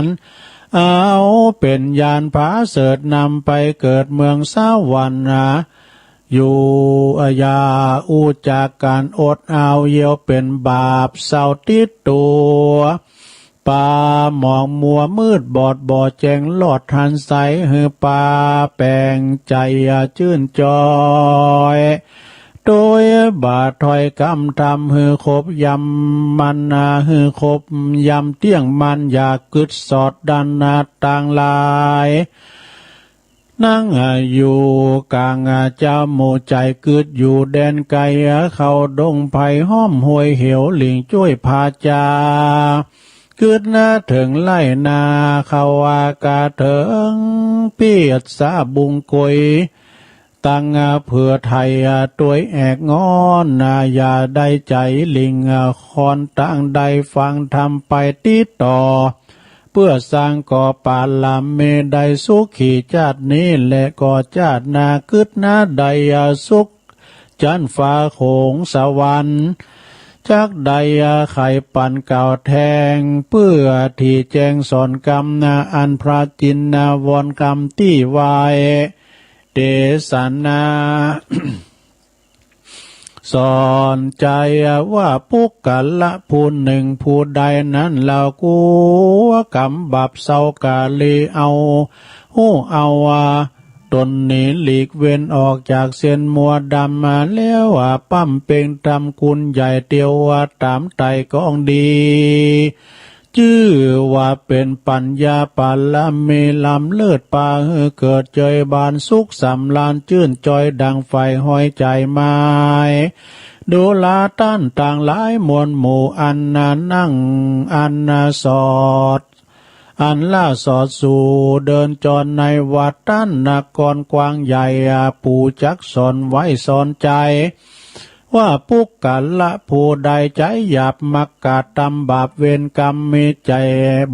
ร เอาเป็นยานผาเสริฐนำไปเกิดเมืองสวรรค์นา อยู่อย่าอู้จากการอดเอา เยียวเป็นบาปเศร้าติดตัว ปาหมองมัวมืดบอดบ่แจ้งรอดทันใส หื้อปาแปลงใจ๋จื้นจอย โดยบ่าถ้อยกำธรรม หื้อครบยำมันนา หื้อครบยำเตี้ยงมัน อย่ากึดสอดดันนาตังหลาย นั่งอยู่กลางเจ้าหมู่ใจ๋กึดอยู่แดนไกล เข้าดงไพรห้อมห้วยเหว หลิงจ้วยผาจา กึดนาเถิงไร่นา เข้าอากาศเถิงเปียดสาบุงกุย ตั้งเผื่อไถ่ตวยแอกงอน อย่าได้ใจ๋หลิงคอน ตั้งได้ฟังธรรมไปติดต่อ เพื่อสร้างก่อปารมี ได้สุขีชาตินี้ และก็ชาติหน้ากึดนาได้สุขจันฟ้าโขงสวรรค์ จักได้ไขปันกล่าวแทง เพื่อที่แจ้งสอนกำนา อันพระจินนาวรกำตี้ไหว้ เตสนา สอนใจ๋ว่าปุคคละผู้หนึ่งผู้ใดนั้น ลาวกั๋วกรรมบาปเศร้ากาลี เอาฮู้เอาว่าตนหนีหลีกเว้นออกจากเส้นมัวดำมาแล้ว ว่าบำเพ็งธรรมคุณใหญ่เตียวว่าต๋ามไต่กองดี จื้อว่าเป๋นปัญญาปารมีล้ำเลิศ ปาหื้อเกิดเจยบานสุขสำราญจื้นจอยดังใฝ่ห้อยใจ๋หมาย ดูราต้านตังหลายมวลหมู่ อันนานั่ง อันนาสอด อันล่าสอดสู่เดินจรในวัดต้านนครกว้างใหญ่ ปู่จักสอนไหว้สอนใจ๋ ว่าปุคคละผู้ใดใจ๋หยาบมักกะทำบาปเวรกรรม มีใจ๋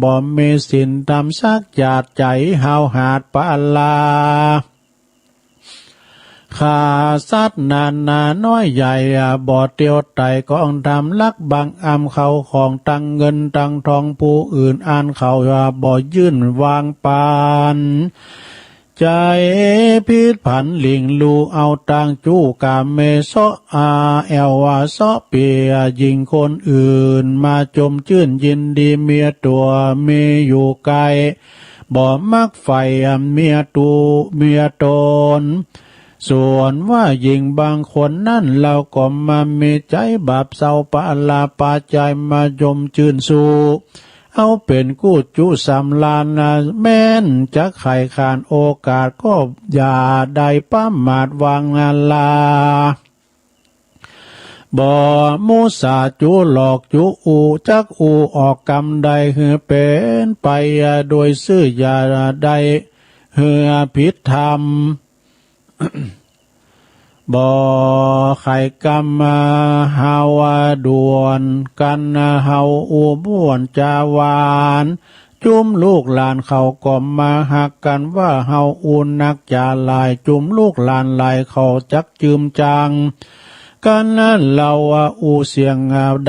บ่มีศีลธรรมสักอย่าง ใจ๋ห้าวหาญปาลา ฆ่าสัตว์นานาน้อยใหญ่ บ่เตียวไต่กองธรรม ลักบังอำเข้าของตังเงินตังทองผู้อื่น อันเขาบ่ยื่นวางปัน ใจ๋ผิดผันหลิงลู่เอาตางจู้กาเมเซาะอาแอวว่าเซาะเปียหญิงคนอื่น มาจมจื้นยินดีเมียตั๋วมีอยู่ไกล บ่มักใฝ่เมียตั๋วเมียตน ส่วนว่าหญิงบางคนนั้น เราก็มามีใจบาปเศร้าปาลาปาใจมาชมชื่นชู เอาเป็นกู้จุสำราญนะ แม้นจะไขขานโอกาสก็อย่าได้ประมาทวางลา บ่มุสาจุหลอกจุอู้ จักอู้ออกกำใดหื้อเป็นไปโดยซื่อ อย่าได้หื้อผิดธรรม บ่ไขกำเฮาด่วนกัน เฮาอู้บ้วนจาหวาน จุมลูกหลานเขาก็มาฮักกัน ว่าเฮาอู้นักจาหลาย จุมลูกหลานหลายเขาจักจืมจัง กันนั้นเราอู้เสียง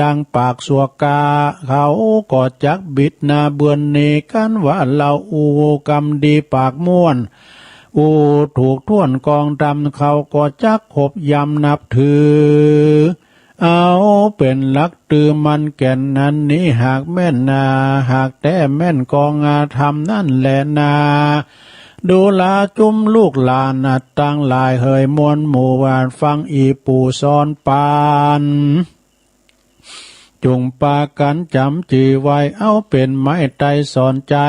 ดังปากสัวกา เขาก็จักบิดหน้าเบือนหนี กันว่าเราอู้กำดีปากม่วน อู้ถูกถ้วนกองธรรม เขาก็จักคบยำนับถือ เอาเป็นหลักถือมั่นแก่นนั้นนี้ หากแม่นนา หากแท้แม่นกองธรรมนั่นแลนา ดูราจุมลูกหลานตังหลาย เหยมวลหมู่หวานฟังอีปู่สอนปาน จุ่งปากั๋นจ๋ำจี๋ไว้ เอาเป๋นไม้ไตรสอนใจ๋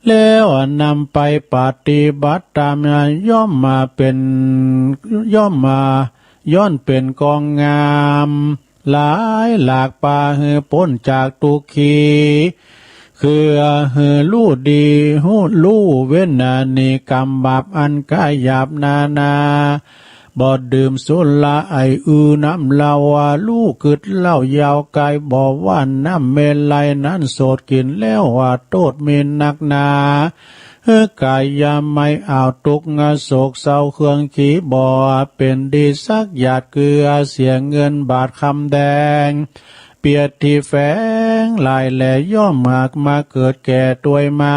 แล้วนำไปปฏิบัติต๋าม ย่อมมาเป๋น ย่อมมา ย้อนเป๋นกองงาม หลายหลากปาหื้อป๊นจากตุ๊กขี คือหื้อฮู้ดีฮู้ ฮู้เว้นหนีกรรมบาปอันก๋ายหยาบนานา บ่ดื่มสุราไอ้อื้อน้ำเหล้า ฮู้กึ๊ดเหล้ายาวไก๋ บ่ว่าน้ำเมรัยนั้นโสดกิ๋นแล้ว โต้ษมีนักหนา หื้อกายาไม้อ่าวตุ๊กข์โศกเศร้าเครื่องขี บ่เป๋นดีสักหยาด เกื้อเสียเงินบาทคำแดง เปียรติแฝงหลายแล ย่อมหากมาเกิดแก่ตวยมา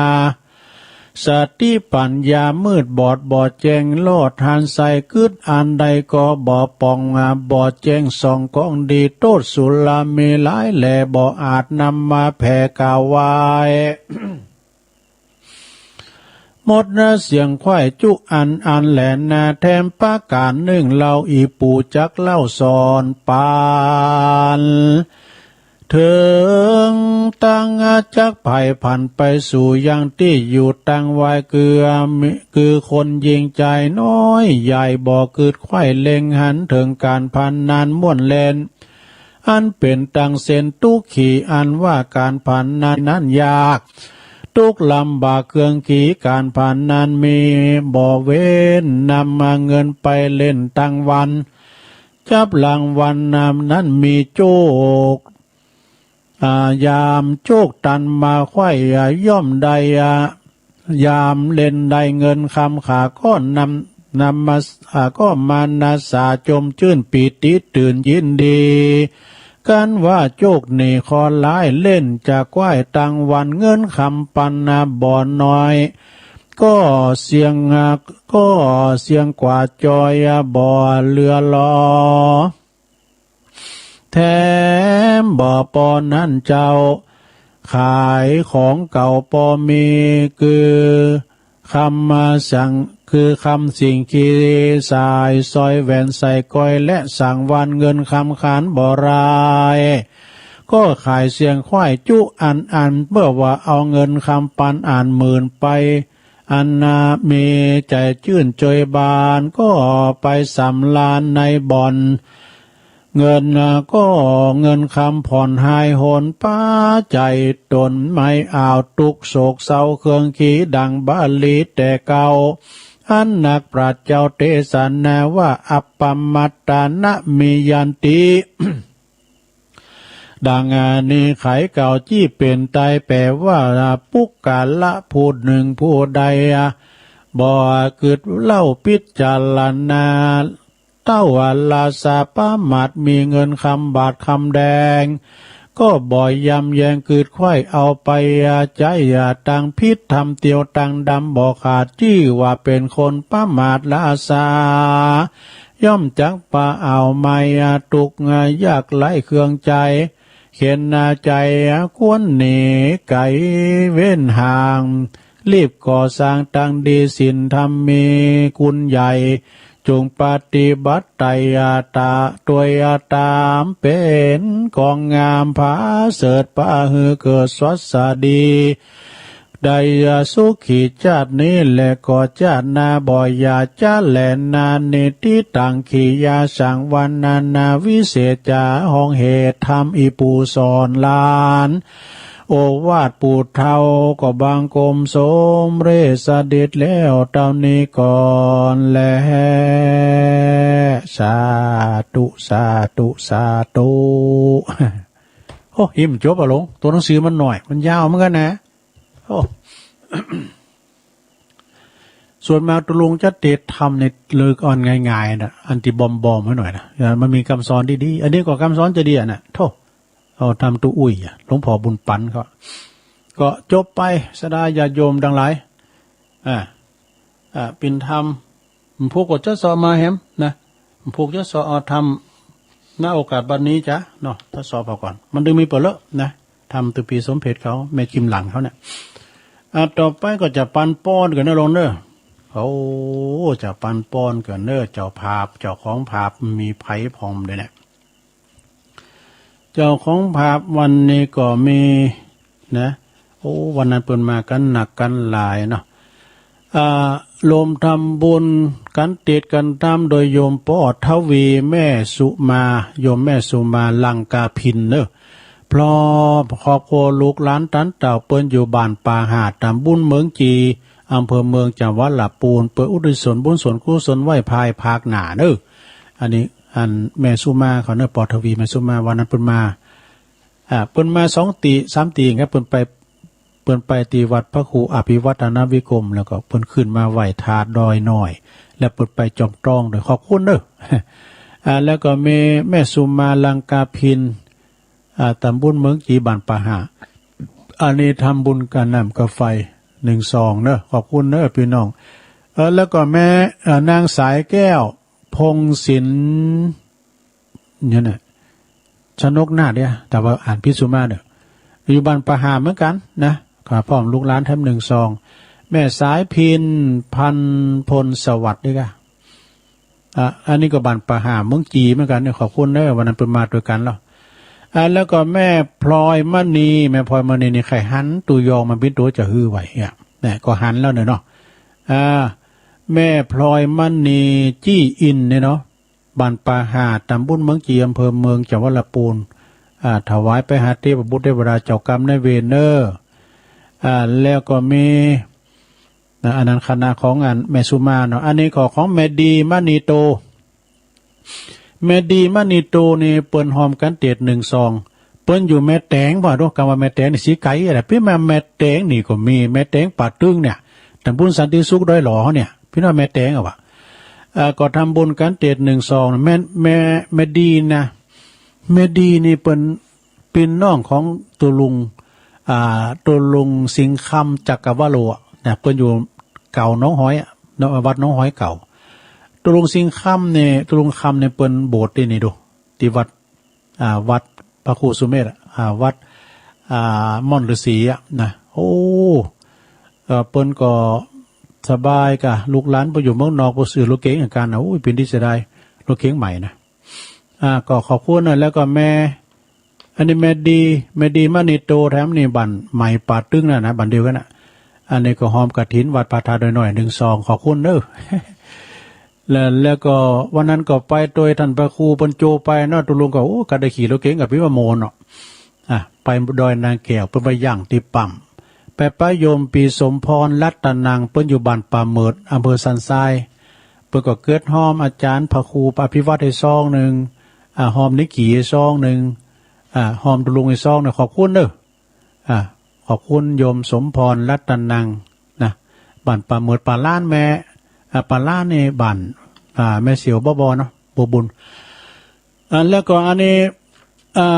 สติปัญญามืดบอดบ่แจ้ง รอดหันใส่กึ๊ดอันใดก็บ่ป่อง บ่แจ้งส่องกองดี โต้ษสุรามีหลายแล บ่อาจนำมาแผ่กล่าวไว้ หมดนะเสียงไขว้จุอันอันแลนา แถมประก๋านนึ่งเล่าอีปู่จักเล่าสอนปาน เถิงตังจักไผ่ผันไปสู่ยังตี้อยู่ตังไว้ คือ คือคนยิงใจ๋น้อยใหญ่ บ่กึ๊ดไขว้เล็งหันเถิงก๋านพนันม่วนเล่น อันเป๋นตังเส้นตุ๊กขี อันว่าก๋านพนันนั้นยาก ตุ๊กข์ลำบากเครื่องขี ก๋านพนันมีบ่เว้น นำมาเงินไปเล่นตังวัน จับรางวัลนำนั้นมีโจค อ่า ยามโจคตันมาไขว้ อ่า ย่อมได้ อ่า ยามเล่นได้เงินคำ ข้าก็นำ นำมา อ่า ก็มานาสาจมจื้นปีติตื่นยินดี กันว่าโจคนี่ข้อหลาย เล่นจะไขว้ตังวัน เงินคำปันนาบ่น้อย ก็เสี่ยง อ่า ก็เสี่ยงกว่าจอย อ่า บ่เหลือหลอ แถมบ่ปอนั้นเจ้า ขายของเก่าปอมี คือคำมาสั่ง คือคำสิ่งขีสายสร้อยแหวนใส่ก้อย และสังวานเงินคำขานบ่ราย ก็ขายเสี่ยงไขว้จุอันอัน เพื่อว่าเอาเงินคำปันอันหมื่นไป อันนามีใจ๋จื้นจอยบาน ก็ไปสำราญในบ่อน เงินก็เงินคำผ่อนหายหน ปาใจ๋ตนไม่อ่าวตุ๊กข์โศกเศร้าเครื่องขีดังบาลีแต่เก่า อันนักปราชญ์เจ้าเตสนาว่า อัปปมัตตานะมียันติ ดังอันนี้ไขเก่าจี้เป๋นไตย แป๋ว่าปุคคละผู้หนึ่งผู้ใด บ่กึ๊ดเล่าพิจารณา เต้าว่าราชาประมาทมีเงินคำบาทคำแดง ก็บ่ยำแยงกึ๊ดไขว้เอาไปใจ๊ตังผิดทำเตียวตังดำบ่ขาด จื้อว่าเป๋นคนประมาทราชา ย่อมจักปาอ่าวไม้ตุ๊กข์ยากไร้เครื่องใจ๋ เข็ญนาใจ๋ควรหนีไก๋เว้นห่าง รีบก่อสร้างตังดีศีลธรรมมีคุณใหญ่ จงปฏิบัติไตร่ตรองตวยตาม เป๋นของงามผาเสริฐ ปาหื้อเกิดสวัสดี ได้สุขีชาตินี้แล ก็ชาติหน้าบ่อย่าจะแลนา นิฏฐิตัง กิริยาสังวรรณนา วิเศษจา ฮ้องเหตุธรรม อีปู่สอนหลาน โอวาทปู่เฒ่า ก็บังคมสมเร็จเสด็จแล้วเต้านี้ก่อนแล สาธุ สาธุ สาธุ โอ้ หิมจบอะหลวง ตัวหนังสือมันน้อย มันยาวเหมือนกันนะ โอ้ ส่วนมากตกลงจะเทศน์ธรรมในเลิกอ่อนง่ายๆนะ อันที่บอมๆไว้หน่อยนะ มันมีคำสอนดีๆ อันนี้ก็คำสอนจะดีอะนะ โธ่ เอาธรรมตู้อุ้ยอะ หลวงพ่อบุญปันเขา ก็จบไป สดาญาติโยมทั้งหลาย อ่า อ่า เป็นธรรม พวกก็จะสอบมาแหมนะ พวกจะสอบเอาธรรม ณ โอกาสบัดนี้จ้ะเนาะ ทดสอบเอาก่อน มันดึงมีเปิดเลอะนะ ธรรมตัวปีสมเพชเขา แม่กิมหลังเขาเนี่ย อ่า ต่อไปก็จะปันป้อนกันนะลงเนอะ โอ้ จะปันป้อนกันเนอะ เจ้าภาพ เจ้าของภาพ มีไผพร้อมเลยเนี่ย เจ้าของภาพวันนี้ก็มีนะ โอ้ วันนั้นเปิ้นมากันหนักกันหลายเนาะ อ่า รวมทำบุญกันติดกันตามโดยโยมป้อทวี แม่สุมา โยมแม่สุมา ลังกาพินเนอะ พร้อมครอบครัวลูกหลานตันเต่า เปิ้นอยู่บ้านป่าหาด ตำบลเมืองจี อำเภอเมือง จังหวัดลำพูน เปิ้นอุทิศส่วนบุญส่วนกุศลไว้ภายภาคหน้าเนอะ อันนี้ อันแม่สุมาเขาเนอะ ป้อทวี แม่สุมา วันนั้นเปิ้นมา อ่า เปิ้นมาสองตี สามตีครับ เปิ้นไป เปิ้นไปที่วัดพระครูอภิวัฒนวิกรม แล้วก็เปิ้นขึ้นมาไหว้ธาตุดอยน้อย แล้วเปิ้นไปจอมตองด้วย ขอบคุณเนอะ อ่า แล้วก็มีแม่สุมา ลังกาพิน อ่า ตำบลเมืองจี บ้านป่าหาด อันนี้ทำบุญค่าน้ำค่าไฟ หนึ่งซองเนอะ ขอบคุณเนอะพี่น้อง เออ แล้วก็แม่ เอ่อ นางสายแก้ว พงศิลป์ เนี่ยนะ ชนกนาถเนี่ย แต่ว่าอ่านผิดสุมาเนอะ อยู่บ้านป่าหาดเหมือนกันนะ ก็พร้อมลูกหลานแถมหนึ่งซอง แม่สายพิน พันพลสวัสดิ์ด้วยกัน อ่ะ อันนี้ก็บ้านป่าหาดเมืองจีเหมือนกันเนี่ย ขอบคุณเนอะ วันนั้นเปิ้นมาด้วยกันแล้ว อ่ะ แล้วก็แม่พลอยมณี แม่พลอยมณีนี่ใครหันตัวยองมาเป็นตัวจะหื้อไหวอ่ะ เนี่ย ก็หันแล้วเนี่ยเนาะ อ่า แม่พลอยมณี จี้อินเนี่ยเนาะ บ้านป่าหาด ตำบลเมืองจี อำเภอเมือง จังหวัดลำพูน อ่า ถวายไปหาเทพบุตรเทวดาเจ้ากรรมนายเวรเนอะ อ่า แล้วก็มี นะ อันนั้นคณะของอันแม่สุมาเนาะ อันนี้ก็ของแม่ดีมณีโต แม่ดีมณีโตนี่เปิ้นฮอมกันเทศน์หนึ่งซอง เปิ้นอยู่แม่แตง ว่าดู กำว่าแม่แตงนี่สีไกลอะไร เปิ้นมาแม่แตงนี่ก็มี แม่แตงป่าตึงเนี่ย ตำบลสันติสุขดอยหล่อเนี่ย พี่น้องแม่แตงอะวะ เอ่อ ก็ทำบุญกันเทศน์หนึ่งซอง แม่ แม่ แม่ดีนะ แม่ดีนี่เปิ้น เป็นน้องของตุลุง อ่า ตุลุงสิงห์คำจักรวโรอะนะ เปิ้นอยู่เก่าหนองหอยอะ เนาะ วัดหนองหอยเก่า ตุลุงสิงห์คำเนี่ย ตุลุงคำเนี่ยเปิ้นโบสถ์ที่นี่ดู ที่วัด อ่า วัดพระครูสุเมธอะ อ่า วัด อ่า ม่อนฤๅษีอะนะ โอ้ เอ่อ เปิ้นก็สบายกะ ลูกหลานไปอยู่เมืองนอก ไปซื้อรถเก๋งกันนะ โอ้ย เป็นที่เสียดาย รถเก๋งใหม่นะ อ่า ก็ขอบคุณนะ แล้วก็แม่ อันนี้แม่ดี แม่ดีมณีโตแถมนี่บ้านใหม่ป่าตึงนั่นนะ บ้านเดียวกันนะ อันนี้ก็ฮอมกฐินวัดพระธาตุดอยน้อยหนึ่งซอง ขอบคุณเด้อ แล้ว แล้วก็วันนั้นก็ไปโดยท่านพระครูเปิ้นโจไปเนาะ ตุลุงก็ โอ้ ก็ได้ขี่รถเก๋งกับพี่ว่าโมนเนาะ อ่ะ ไปดอยนางแก้ว เปิ้นไปย่างที่ปั๊ม ไปปะโยมปีสมพรรัตนัง เปิ้นอยู่บ้านป่าเหมิด อำเภอสันทราย เปิ้นก็เกิดฮอมอาจารย์พระครูอภิวัตรให้ซองหนึ่ง อ่า ฮอมนิกีให้ซองหนึ่ง อ่า ฮอมตุลุงให้ซองหนึ่ง ขอบคุณเด้อ อ่า ขอบคุณโยมสมพรรัตนังนะ บ้านป่าเหมิด ป่าล้านแม่ อ่า ป่าล้านนี่บ้าน อ่า แม่เสียวบ่บ่เนาะ บ่บุญ อ่า แล้วก็อันนี้ อ่า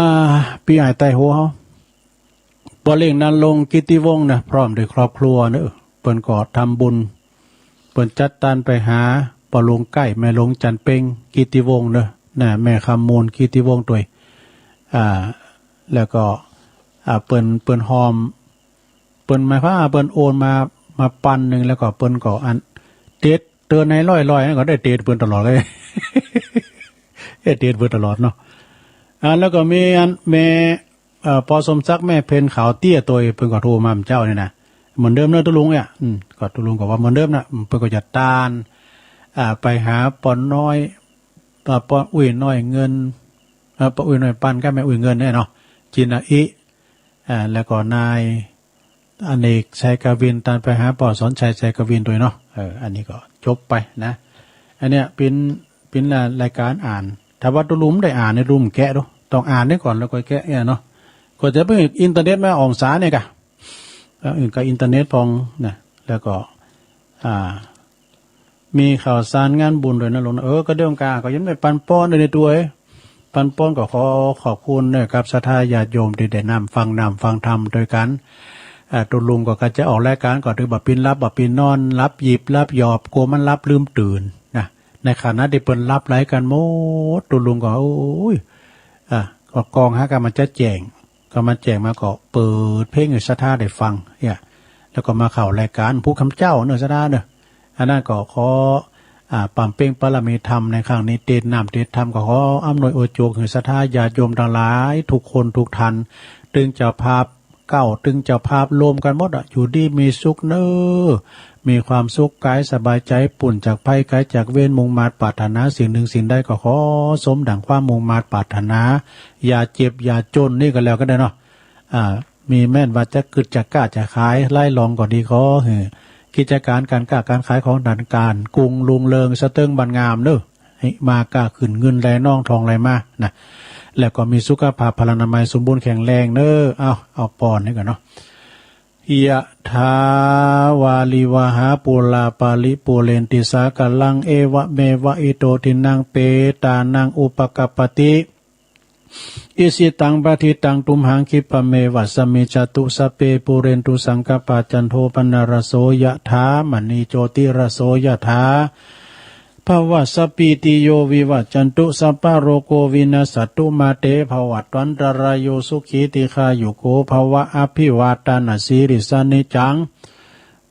พี่อ้ายไต้หัวเฮา ป้อเล็กนรงค์ กิตติวงศ์นะ พร้อมด้วยครอบครัวเนอะ เปิ้นก็ทำบุญ เปิ้นจัดตานไปหาป้อหลวงไก้ แม่หลวงจันทร์เพ็ง กิตติวงศ์เนอะ นะ แม่คำมูล กิตติวงศ์ตวย อ่า แล้วก็ อ่า เปิ้น เปิ้นฮอม เปิ้นหมายความว่าเปิ้นโอนมา มาปันหนึ่ง แล้วก็เปิ้นก็อันเทศน์ เติมในร้อยๆ นั่นก็ได้เตะเปิ้นตลอดเลย เอ้ย เตะเปิ้นตลอดเนาะ อ่า แล้วก็มีอันแม่ เอ่อ ปอสมศักดิ์แม่เพ็ญขาวเตี้ยตัวเปิ้นก็โทรมาเมื่อเช้านี่นะ เหมือนเดิมเนอะตุ๊ลุงเนี่ย อืม ก็ตุ๊ลุงก็ว่าเหมือนเดิมนะ อืม เปิ้นก็จะตาน อ่า ไปหาปอน้อย อ่า ปออุ้ยน้อยเงิน อ่า ปออุ้ยน้อยปันกับแม่อุ้ยเงินเนี่ยเนาะ จินอาอิ อ่า แล้วก็นาย อเนก ชัยกวิน ตานไปหาปอสอนชัย ชัยกวินด้วยเนาะ เออ อันนี้ก็จบไปนะ อันเนี้ยเป็น เป็นรายการอ่าน ถ้าว่าตุ๊ลุงได้อ่านในตุ๊ลุงแกะดู ต้องอ่านได้ก่อนแล้วค่อยแกะเนี่ยเนาะ ก็จะเปิ้นอินเทอร์เน็ตมาอ่องสาเนี่ยกะ เออ ก็อินเทอร์เน็ตพองนะ แล้วก็ อ่า มีข่าวสารงานบุญด้วยนะลุงนะ เออ ก็เดี๋ยวกาก็ยังได้ปันป้อนด้วยในตัวเอ้ย ปันป้อนก็ขอขอบคุณนะครับ ศรัทธาญาติโยมที่ได้นำฟังนำฟังธรรมด้วยกัน อ่า ตุ๊ลุงก็กะจะออกรายการก็ถือบ่าปิ้นหลับบ่าปิ้นนอน หลับหยิบหลับหยอบ กลัวมันหลับลืมตื่นนะ ในขณะที่เปิ้นหลับไหลกันหมด ตุ๊ลุงก็ โอ้ย อ่า ก็กองหากันมาจะแจ้ง ก็มาแจ้งมาก็เปิดเพลงให้ศรัทธาได้ฟังเนี่ย แล้วก็มาเข้ารายการผู้คำเจ้าเนอะศรัทธาเนอะ อันนั้นก็ขอ อ่า ปำเพ็ญบารมีธรรมในครั้งนี้ เตรียมน้ำเตรียมธรรม ก็ขออำนวยอวยโจกให้ศรัทธาญาติโยมทั้งหลายทุกคนทุกท่าน ตึงเจ้าภาพเก้า ตึงเจ้าภาพรวมกันหมดอะ อยู่ดีมีสุขเนอะ มีความสุขกายสบายใจ ปู้นจากภัยไกลจากเวร มุ่งมาดปรารถนาสิ่งหนึ่งสิ่งใดก็ขอสมดังความมุ่งมาดปรารถนา อย่าเจ็บอย่าจนนี่ก็แล้วกันเด้อเนาะ อ่า มีแม่นว่าจะกึดจะก้าจะขายไล่ลองก็ดี ขอให้กิจการการค้าการขายของท่านการกุ้งรุ่งเรืองสะเติงบานงามเนอะ ให้มาก้าขึ้นเงินไหลนองทองไหลมานะ แล้วก็มีสุขภาพพลานามัยสมบูรณ์แข็งแรงเนอะ เอา เอาปอนนี่ก่อนเนาะ ยะถาวาริวหาปูราปาริปูเรนติสากลัง เอวะเมวะอิโตทินังเปตานังอุปกัปปติ อิชิตังปะทิตังตุมหังคิปะเมวะสะมิจฉตุ สัพเพปูเรนตุสังกัปปา จันโทปะนะระโสยะถา มะณีโจติระโสยะถา ภะวะสัพพีติโยวิวัชชันตุ สัพพะโรโควินัสสันตุ มาเตภะวัตวันตะราโย สุขีทีฆายุโกภะวะ อะภิวาทานะสีลิสสะ นิจจัง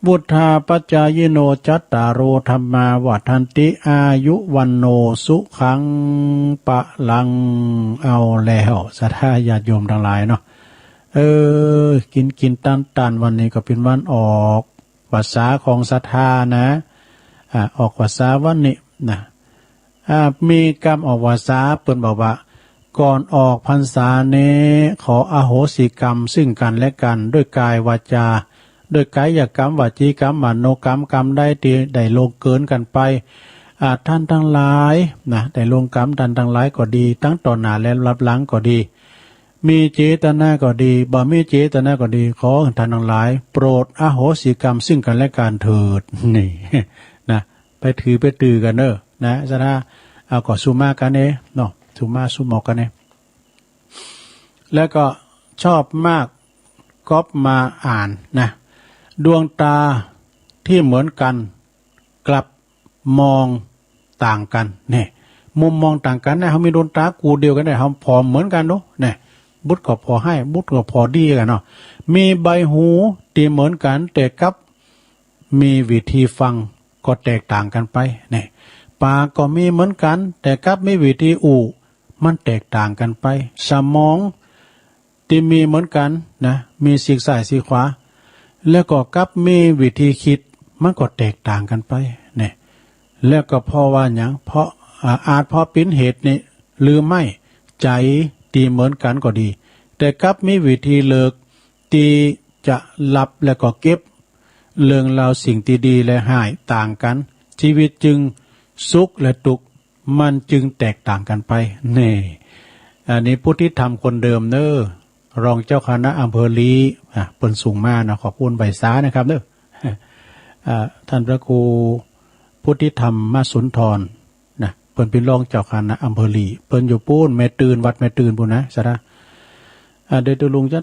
วุฑฒาปะจายิโน จัตตาโรธัมมาวัฑฒันติ อายุวัณโณสุขังพะลัง เอาแล้วศรัทธาญาติโยมทั้งหลายเนาะ เออ กินกินตานตานวันนี้ก็เป็นวันออกพรรษาของศรัทธานะ อ่า ออกพรรษาวันนี้นะ อ่า มีกำออกพรรษา เปิ้นบอกว่า ก่อนออกพรรษานี้ ขออโหสิกรรมซึ่งกันและกัน ด้วยกายวาจา ด้วยกายกรรม วจีกรรม มโนกรรม กรรมใดที่ได้ล่วงเกินกันไป อ่า ท่านทั้งหลายนะ ได้ล่วงกรรมท่านทั้งหลายก็ดี ทั้งต่อหน้าและลับหลังก็ดี มีเจตนาก็ดี บ่มีเจตนาก็ดี ขอท่านทั้งหลาย โปรดอโหสิกรรมซึ่งกันและกันเถิด นี่ นะ ไปถือไปตื่อกันเนอะ นะ ศรัทธา เอาก็สุมากันเน่เนาะ สุมาสุมอกกันเน่ แล้วก็ชอบมาก ก๊อปมาอ่านนะ ดวงตาที่เหมือนกัน กลับมองต่างกัน เนี่ย มุมมองต่างกันนะ เฮามีดวงตาคู่เดียวกันเนี่ย เฮาผ่อเหมือนกันเนาะ เนี่ย บุตรก็ผ่อไห้ บุตรก็ผ่อดีกันเนาะ มีใบหูที่เหมือนกัน แต่กลับ มีวิธีฟังก็แตกต่างกันไป เนี่ย ปากก็มีเหมือนกัน แต่กลับมีวิธีอู้ มันแตกต่างกันไป สมองที่มีเหมือนกันนะ มีซีกซ้ายซีกขวา แล้วก็กลับมีวิธีคิด มันก็แตกต่างกันไป เนี่ย แล้วก็เพราะว่าหยัง เพราะ อ่า อาจเพราะเป็นเหตุนี้ หรือไม่ ใจที่เหมือนกันก็ดี แต่กลับมีวิธีเลือก ที่จะรับและก็เก็บเรื่องราวสิ่งที่ดีและร้ายต่างกัน ชีวิตจึงสุขและทุกข์มันจึงแตกต่างกันไป นี่ อันนี้พุทธิธรรมคนเดิมเนอะ รองเจ้าคณะอำเภอลี อ่ะ เปิ้นส่งมานะ ขอบคุณใบสานะครับเนอะ อ่า ท่านพระครูพุทธิธรรมสุนทร นะ เปิ้นเป็นรองเจ้าคณะอำเภอลี เปิ้นอยู่ปู้นแม่ตื่น วัดแม่ตื่นปู้นนะ ศรัทธา อ่า เดี๋ยวตุ๊ลุงจะ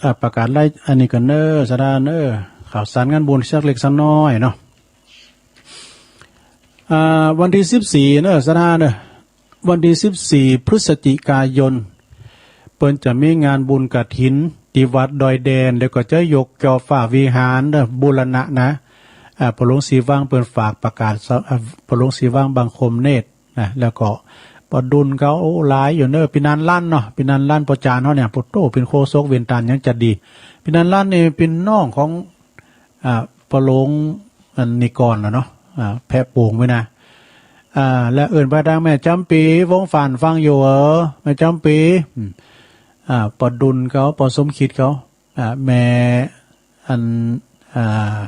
อ่า ประกาศไล่อันนี้กันเนอะ ศรัทธาเนอะ ข่าวสารงานบุญสักเล็กสักน้อยเนาะ อ่า วันที่สิบสี่เนอะ ศรัทธาเนอะ วันที่สิบสี่พฤศจิกายน เปิ้นจะมีงานบุญกฐินที่วัดดอยแดน แล้วก็จะยกจอฟ้าวิหารเนอะ บูรณะนะ อ่า ปอหลวงสีวังเปิ้นฝากประกาศ อ่า ปอหลวงสีวังบังคมเนตรนะ แล้วก็ปอดุลเขา โอ้ หลายอยู่เนอะ ปีนันลั่นเนาะ ปีนันลั่นปอจานเขาเนี่ย ปอโต้ เป็นโฆษกเวียงจันทน์ยังจะดี ปีนันลั่นนี่เป็นน้องของ อ่า ปอหลวงอันนิกรเหรอเนาะ อ่า แพะโป่งไว้นะ อ่า และเอิ้นไปทางแม่จำปี วงศ์ฝานฟังอยู่เออ แม่จำปี อืม อ่า ปอดุลเขา ปอสมคิดเขา อ่า แม่ อัน อ่า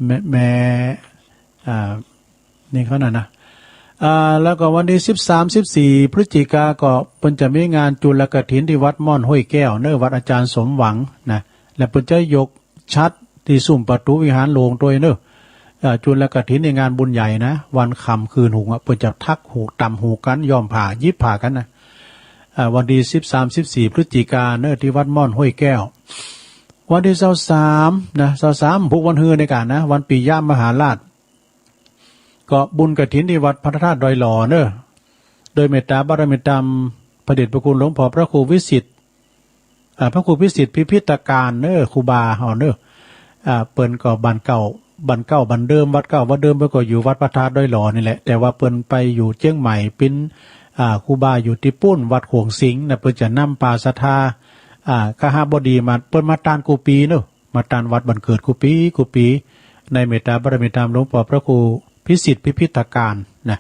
แม่ แม่ อ่า นี่เขาน่ะนะ อ่า แล้วก็วันที่สิบสาม สิบสี่ พฤศจิกาก็เปิ้นจะมีงานจุลกฐินที่วัดม่อนห้วยแก้วเนอะ วัดอาจารย์สมหวังนะ และเปิ้นจะยกฉัตรที่ซุ้มประตูวิหารหลวงด้วยเนอะ อ่า จุลกฐินในงานบุญใหญ่นะ วันค่ำคืนหุงอะ เปิ้นจะทักหูกต่ำหูกกัน ย้อมผ้า หยิบผ้ากันนะ อ่า วันที่สิบสาม สิบสี่ พฤศจิกาเนอะ ที่วัดม่อนห้วยแก้ว วันที่ซาวสามนะ ซาวสาม พุกวันฮือในกันนะ วันปิยมหาราช ก็บุญกฐินที่วัดพระธาตุดอยหล่อเนอะ โดยเมตตาบารมีธรรมพระเดชพระคุณหลวงพ่อพระครูวิสิทธิ์ อ่า พระครูวิสิทธิ์พิพิธการเนอะ ครูบาเฮาเนอะ อ่า เปิ้นก็บ้านเก่า บ้านเก่าบ้านเดิม วัดเก่าวัดเดิม เปิ้นก็อยู่วัดพระธาตุดอยหล่อนี่แหละ แต่ว่าเปิ้นไปอยู่เจียงใหม่ ปิ้น อ่า ครูบาอยู่ตี้ปุ้น วัดโขงสิงห์นะ เปิ้นจะนำปาศรัทธา อ่า คหบดีมา เปิ้นมาตานกู้ปีเนอะ มาตานวัดบ้านเกิดกู้ปีกู้ปี ในเมตตาบารมีธรรมหลวงพ่อพระครูพิสิทธิ์พิพิธการนะ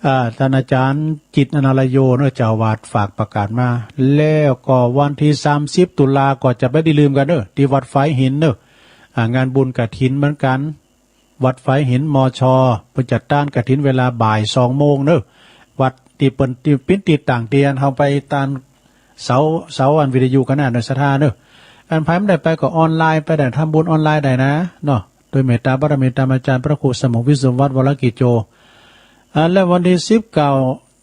อ่า ท่านอาจารย์จิตรอนาลโยเนอะ เจ้าอาวาสฝากประกาศมา แล้วก็วันที่สามสิบ ตุลาก็จะไม่ได้ลืมกันเนอะ ที่วัดฝายหินเนอะ อ่า งานบุญกฐินเหมือนกัน วัดฝายหิน มช เปิ้นจัดตานกฐินเวลาบ่ายสองโมงเนอะ วัดตี้เปิ้นตี้ปิ้นตี้ต่างเตียน เฮาไปตานเสา เสาอันวิทยุกันนะ ในศรัทธาเนอะ อันไผบ่ได้ไปก็ออนไลน์ไปได้ ทำบุญออนไลน์ได้นะเนาะ โดยเมตตาบารมีธรรมอาจารย์พระครูสมุทรวิศววัฒน์ วรกิจโจ อ่า และวันที่สิบเก้า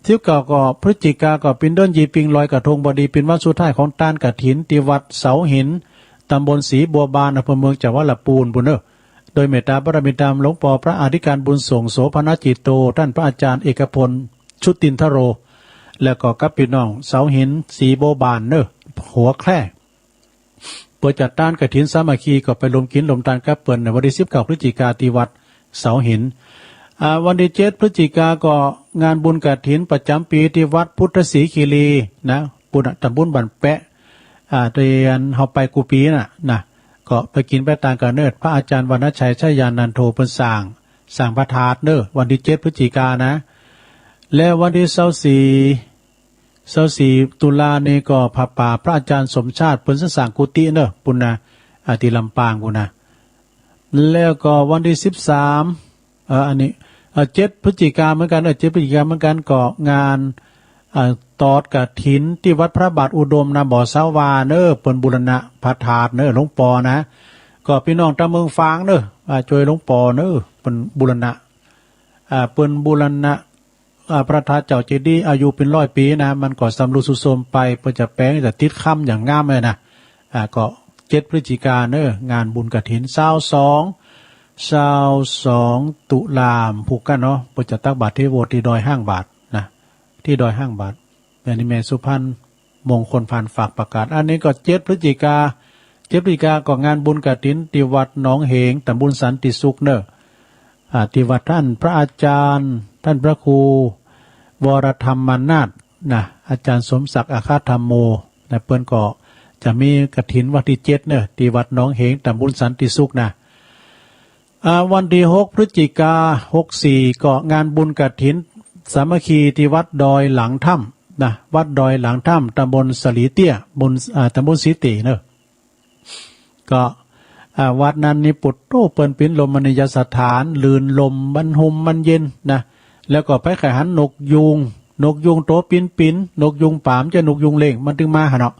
สิบเก้า ก็พฤศจิกาก็ปิ้นเดินยีปิงลอยกระทง พอดีปิ้นวันสุดท้ายของตานกฐินที่วัดเสาหิน ตำบลศรีบัวบาน อำเภอเมือง จังหวัดลำพูนปุ้นเนอะ โดยเมตตาบารมีธรรมหลวงปอพระอธิการบุญส่งโสภณจิตโต ท่านพระอาจารย์เอกพล ชุตินทโร แล้วก็กับพี่น้องเสาหินศรีบัวบานเนอะ หัวแคร่ เปิ้นจัดตานกฐินสามัคคี ก็ไปรวมกิ๋นรวมตานกับเปิ้นในวันที่สิบเก้า พฤศจิกาที่วัดเสาหิน อ่า วันที่เจ็ด พฤศจิกาก็งานบุญกฐินประจำปีที่วัดพุทธศรีคีรีนะ ปุ้นน่ะ ตำบลบ้านแปะ อ่า ตี้อันเฮาไปกู้ปีน่ะนะ ก็ไปกิ๋นไปตานกันเนอะ พระอาจารย์วรรณชัย ชยานันโท เปิ้นสร้าง สร้างพระธาตุเนอะ วันที่เจ็ด พฤศจิกานะ และวันที่ซาวสี่ ซาวสี่ ตุลานี่ก็ผ้าป่าพระอาจารย์สมชาติ เปิ้นสร้างกุฏิเนอะ ปุ้นนะ อ่า ตี้ลำปางปุ้นนะ แล้วก็วันที่สิบสาม เอ่อ อันนี้ เอ่อ เจ็ด พฤศจิกาเหมือนกัน เออ เจ็ด พฤศจิกาเหมือนกัน ก็งาน เอ่อ ตอดกฐินที่วัดพระบาทอุดมนะ บ่อสาวาเนอะ เปิ้นบูรณะพระธาตุเนอะ หลวงปอนะ ก็พี่น้องตางเมืองฝางเนอะ อ่า จ้วยหลวงปอเนอะ เปิ้นบูรณะ อ่า เปิ้นบูรณะ อ่า พระธาตุเจ้าเจดีย์อายุเปิ้นร้อยปีนะ มันก็ชำรุดทรุดโทรมไป เปิ้นจะแปลงจะติดคำอย่างงามเลยนะ อ่า ก็เจ็ด พฤศจิกาเนอะ งานบุญกฐิน ซาวสอง ซาวสอง ตุลา ผูกกันเนาะ เปิ้นจะตักบาตรเทโวที่ดอยห้างบาทนะ ที่ดอยห้างบาท อันนี้แม่สุพรรณมงคลพันธ์ฝากประกาศ อันนี้ก็เจ็ด พฤศจิกา เจ็ด พฤศจิกาก็งานบุญกฐินที่วัดหนองเหง ตำบลสันติสุขเนอะ อ่า ที่วัดท่านพระอาจารย์ ท่านพระครูวรธรรมนาถนะ อาจารย์สมศักดิ์ อัคคธรรมโม นะ เปิ้นก็จะมีกฐินวันที่เจ็ดเนอะ ที่วัดหนองเหง ตำบลสันติสุขนะ อ่า วันที่หก พฤศจิกา หกสี่ ก็งานบุญกฐินสามัคคีที่วัดดอยหลังถ้ำนะ วัดดอยหลังถ้ำ ตำบลสะหลีเตี้ย บน อ่า ตำบลสีเตี้ยเนอะ ก็ อ่า วัดนั้นนี่ปุตโตเปิ้นปิ้นรมณียสถาน ลื่นลม มันห่มมันเย็นนะ แล้วก็ไผใค่หันนกยูง นกยูงโตปิ้นปิ้น นกยูงป๋า บ่ใจ้นกยูงเล็ง มันตึงมาหั้นเนาะ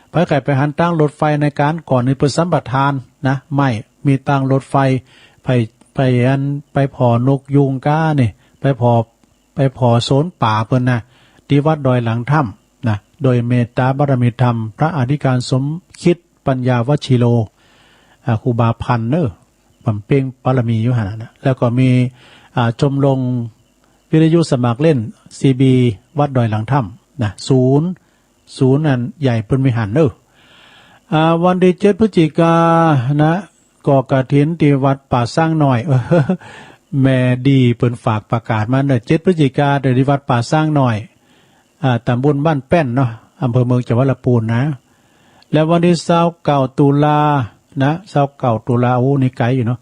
ไผใค่ไปหันตางรถไฟในก๋านก่อนนี่เปิ้นสัมปทานนะ ไม้ มีตางรถไฟ ไผ ไผอัน ไปผ่อนกยูงก้านี่ ไปผ่อ ไปผ่อโซนป๋าเปิ้นนะ ที่วัดดอยหลังถ้ำนะ โดยเมตตาบารมีธรรม พระอธิการสมคิดปัญญาวชิโร อ่า ครูบาพันธ์เนอะ บำเพ็ญบารมีอยู่หั้นนะ แล้วก็มี อ่า ชมรมวิทยุสมัครเล่น ซีบี วัดดอยหลังถ้ำนะ ศูนย์ ศูนย์อันใหญ่เปิ้นมีหั้นเนอะ อ่า วันที่เจ็ด พฤศจิกานะ ก่อกฐินตี้วัดป่าช้างน้อย แม่ดีเปิ้นฝากประกาศมาเนอะ เจ็ดพฤศจิกาเด้อ ตี้วัดป่าช้างน้อย อ่า ตำบลบ้านแป้นเนาะ อำเภอเมือง จังหวัดลำพูนนะ และวันตี้ซาวเก้าตุลานะ ซาวเก้าตุลา โอ้ นี่ไกลอยู่เนาะ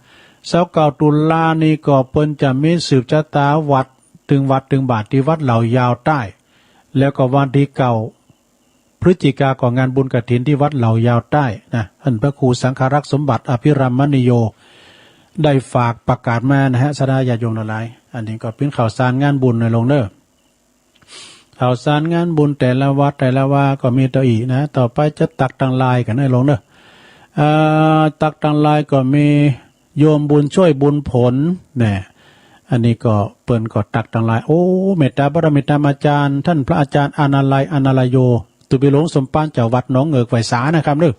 ซาวเก้าตุลานี่ก็เปิ้นจะมีสืบชะตาวัด ตึงวัดตึงบาทตี้วัดเหล่ายาวใต้ แล้วก็วันตี้เก้าพฤศจิกาก็งานบุญกฐินตี้วัดเหล่ายาวใต้นะ ท่านพระครูสังฆรักษ์สมบัติอภิรามมณีโย ได้ฝากประกาศมานะฮะ ศรัทธาญาติโยมทั้งหลาย อันนี้ก็เป๋นข่าวสารงานบุญนะโลงเนอะ ข่าวสารงานบุญแต่ละวัดแต่ละวาก็มีต่ออีกนะ ต่อไปจะตักตังลายกั๋นนะโลงเนอะ อ่า ตักตังลายก็มีโยมบุญช่วยบุญผลนะ อันนี้ก็เปิ้นก็ตักตังลาย โอ้ เมตตาบารมีธรรมอาจารย์ ท่านพระอาจารย์อานาลัย อานาลโย ตุปีหลวงสมปาน เจ้าวัดหนองเงือก ไหว้สานะครับเนอะ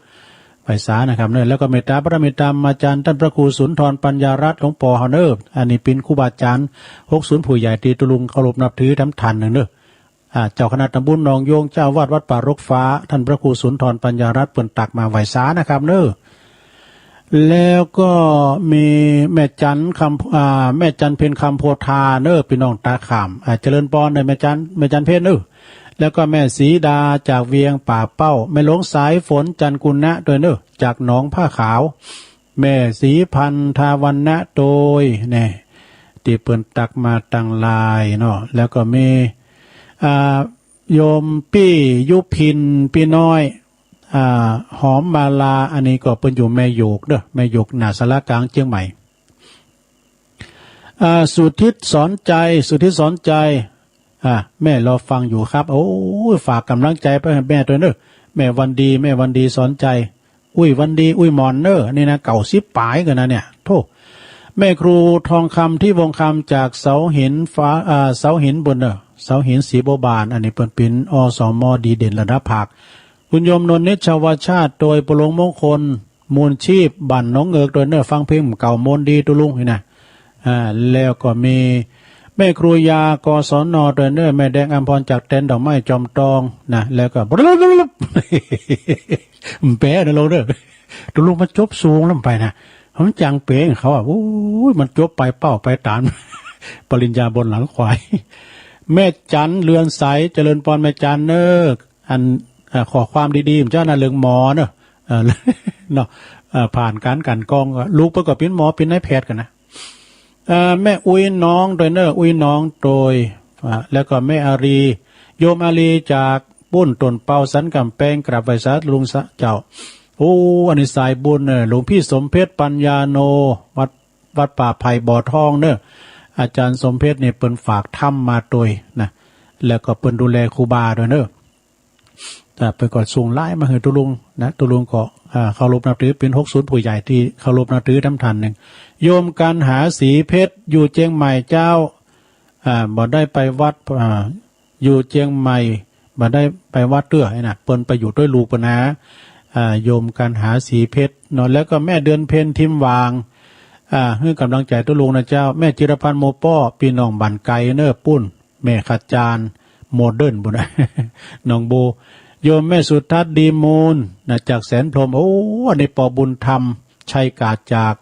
ไหว้สานะครับเนอะ แล้วก็เมตตาบารมีธรรมอาจารย์ ท่านพระครูสุนทรปัญญารัตน์ หลวงป้อเฮาเนอะ อันนี้เป๋นครูบาอาจารย์หกศูนย์ผู้ใหญ่ตี้ตุ๊ลุงเคารพนับถือตำท่านหนึ่งเนอะ อ่า เจ้าคณะตำบลหนองโยง เจ้าอาวาสวัดป่ารกฟ้า ท่านพระครูสุนทรปัญญารัตน์ เปิ้นตักมาไหว้สานะครับเนอะ แล้วก็มีแม่จันคำ อ่า แม่จันเพ็ญคำโพธาเนอะ พี่น้องตาขาม อ่า เจริญปอนเนอะ แม่จัน แม่จันเพ็ญเนอะ แล้วก็แม่สีดาจากเวียงป่าเป้า แม่หลวงสายฝนจันทร์กุณะด้วยเนอะ จากหนองผ้าขาว แม่สีพันธาวรรณะโตย แน่ ตี้เปิ้นตักมาตังลายเนาะ แล้วก็มี อ่า โยมปี้ยุพิน ปี้น้อย อ่า หอมมาลา อันนี้ก็เปิ้นอยู่แม่โยกเด้อ แม่โยก หน้าศาลากลางเจียงใหม่ อ่า สุทิศสอนใจ สุทิศสอนใจ อ่า แม่รอฟังอยู่ครับ โอ้ย ฝากกำลังใจไปให้แม่ด้วยเนอะ แม่วันดี แม่วันดีสอนใจ อุ้ยวันดี อุ้ยหมอนเนอะ นี่นะ เก้าสิบป๋ายกั๋นนะเนี่ย โธ่ แม่ครูทองคำ ทิวงศ์คำ จากเสาหินฟ้า อ่า เสาหินบุญเนอะ เสาหินสีบัวบาน อันนี้เปิ้นเป๋น อสม ดีเด่นระดับภาค คุณโยมนนท์ นิชวชาติ โดยปลงมงคล มูลชีพ บ้านหนองเอิก โดยเนอะ ฟังเพลงเก่าม่วนดีตุ๊ลุงนี่นะ อ่า แล้วก็มีแม่ครูยา กศน โดยเนอะ แม่แดงอำพร จากแตนดอกไม้จอมตองนะ แล้วก็ แปลนะโลงเนอะ ตุ๊ลุงมันจบสูงแล้วไปนะ มันจังเป๋งเขาอ่ะ โอ้ย มันจบไปเป้าไปตาน ปริญญาบนหลังควาย แม่จันเรือนใส เจริญปอนแม่จันเนอะ อัน อ่า ข้อความดีๆ เจ้าน่ะเรื่องหมอเนอะ เอ่อ เนาะ เอ่อ ผ่านการกลั่นกรอง ลูกเปิ้นก็เป๋นหมอ เป๋นนายแพทย์กั๋นนะ เอ่อ แม่อุ๊ยน้องโดยเนอะ อุ๊ยน้องโดย อ่า แล้วก็แม่อารี โยมอารีจากปุ้นต้นเปาสันกำแพง กราบไหว้สาธุลุงสะเจ้า โอ้ อันนี้สายบุญเนอะ หลวงพี่สมเพชรปัญญาโน วัด วัดป่าไผ่บ่อทองเนอะ อาจารย์สมเพชรนี่เปิ้นฝากธรรมมาโดยนะ แล้วก็เปิ้นดูแลครูบาโดยเนอะ แต่เปิ้นก็ส่งไลน์มาหื้อตุ๊ลุงนะ ตุ๊ลุงก็ อ่า เคารพนับถือ เป๋นหกศูนย์ผู้ใหญ่ตี้เคารพนับถือตำท่านหนึ่ง โยมกันหา สีเพชร อยู่เจียงใหม่เจ้า อ่า บ่ได้ไปวัด อ่า อยู่เจียงใหม่ บ่ได้ไปวัดเตื้อนะ เปิ้นไปอยู่ด้วยลูกเปิ้นนะ อ่า โยมกันหา สีเพชร เนาะ แล้วก็แม่เดือนเพ็ญ ทิมหว่าง อ่า หื้อกำลังใจตุ๊ลุงนะเจ้า แม่จิรพันธ์ โมป้อ ปี้น้องบ้านไกลเนอะ ปุ้น แม่ขจาร โมเดิร์นปุ้นนะ หนองโบ โยมแม่สุทัศน์ ดีมูลนะ จากแสนพรหม โอ้ อันนี้ปอบุญธรรม ชัยกาดจาก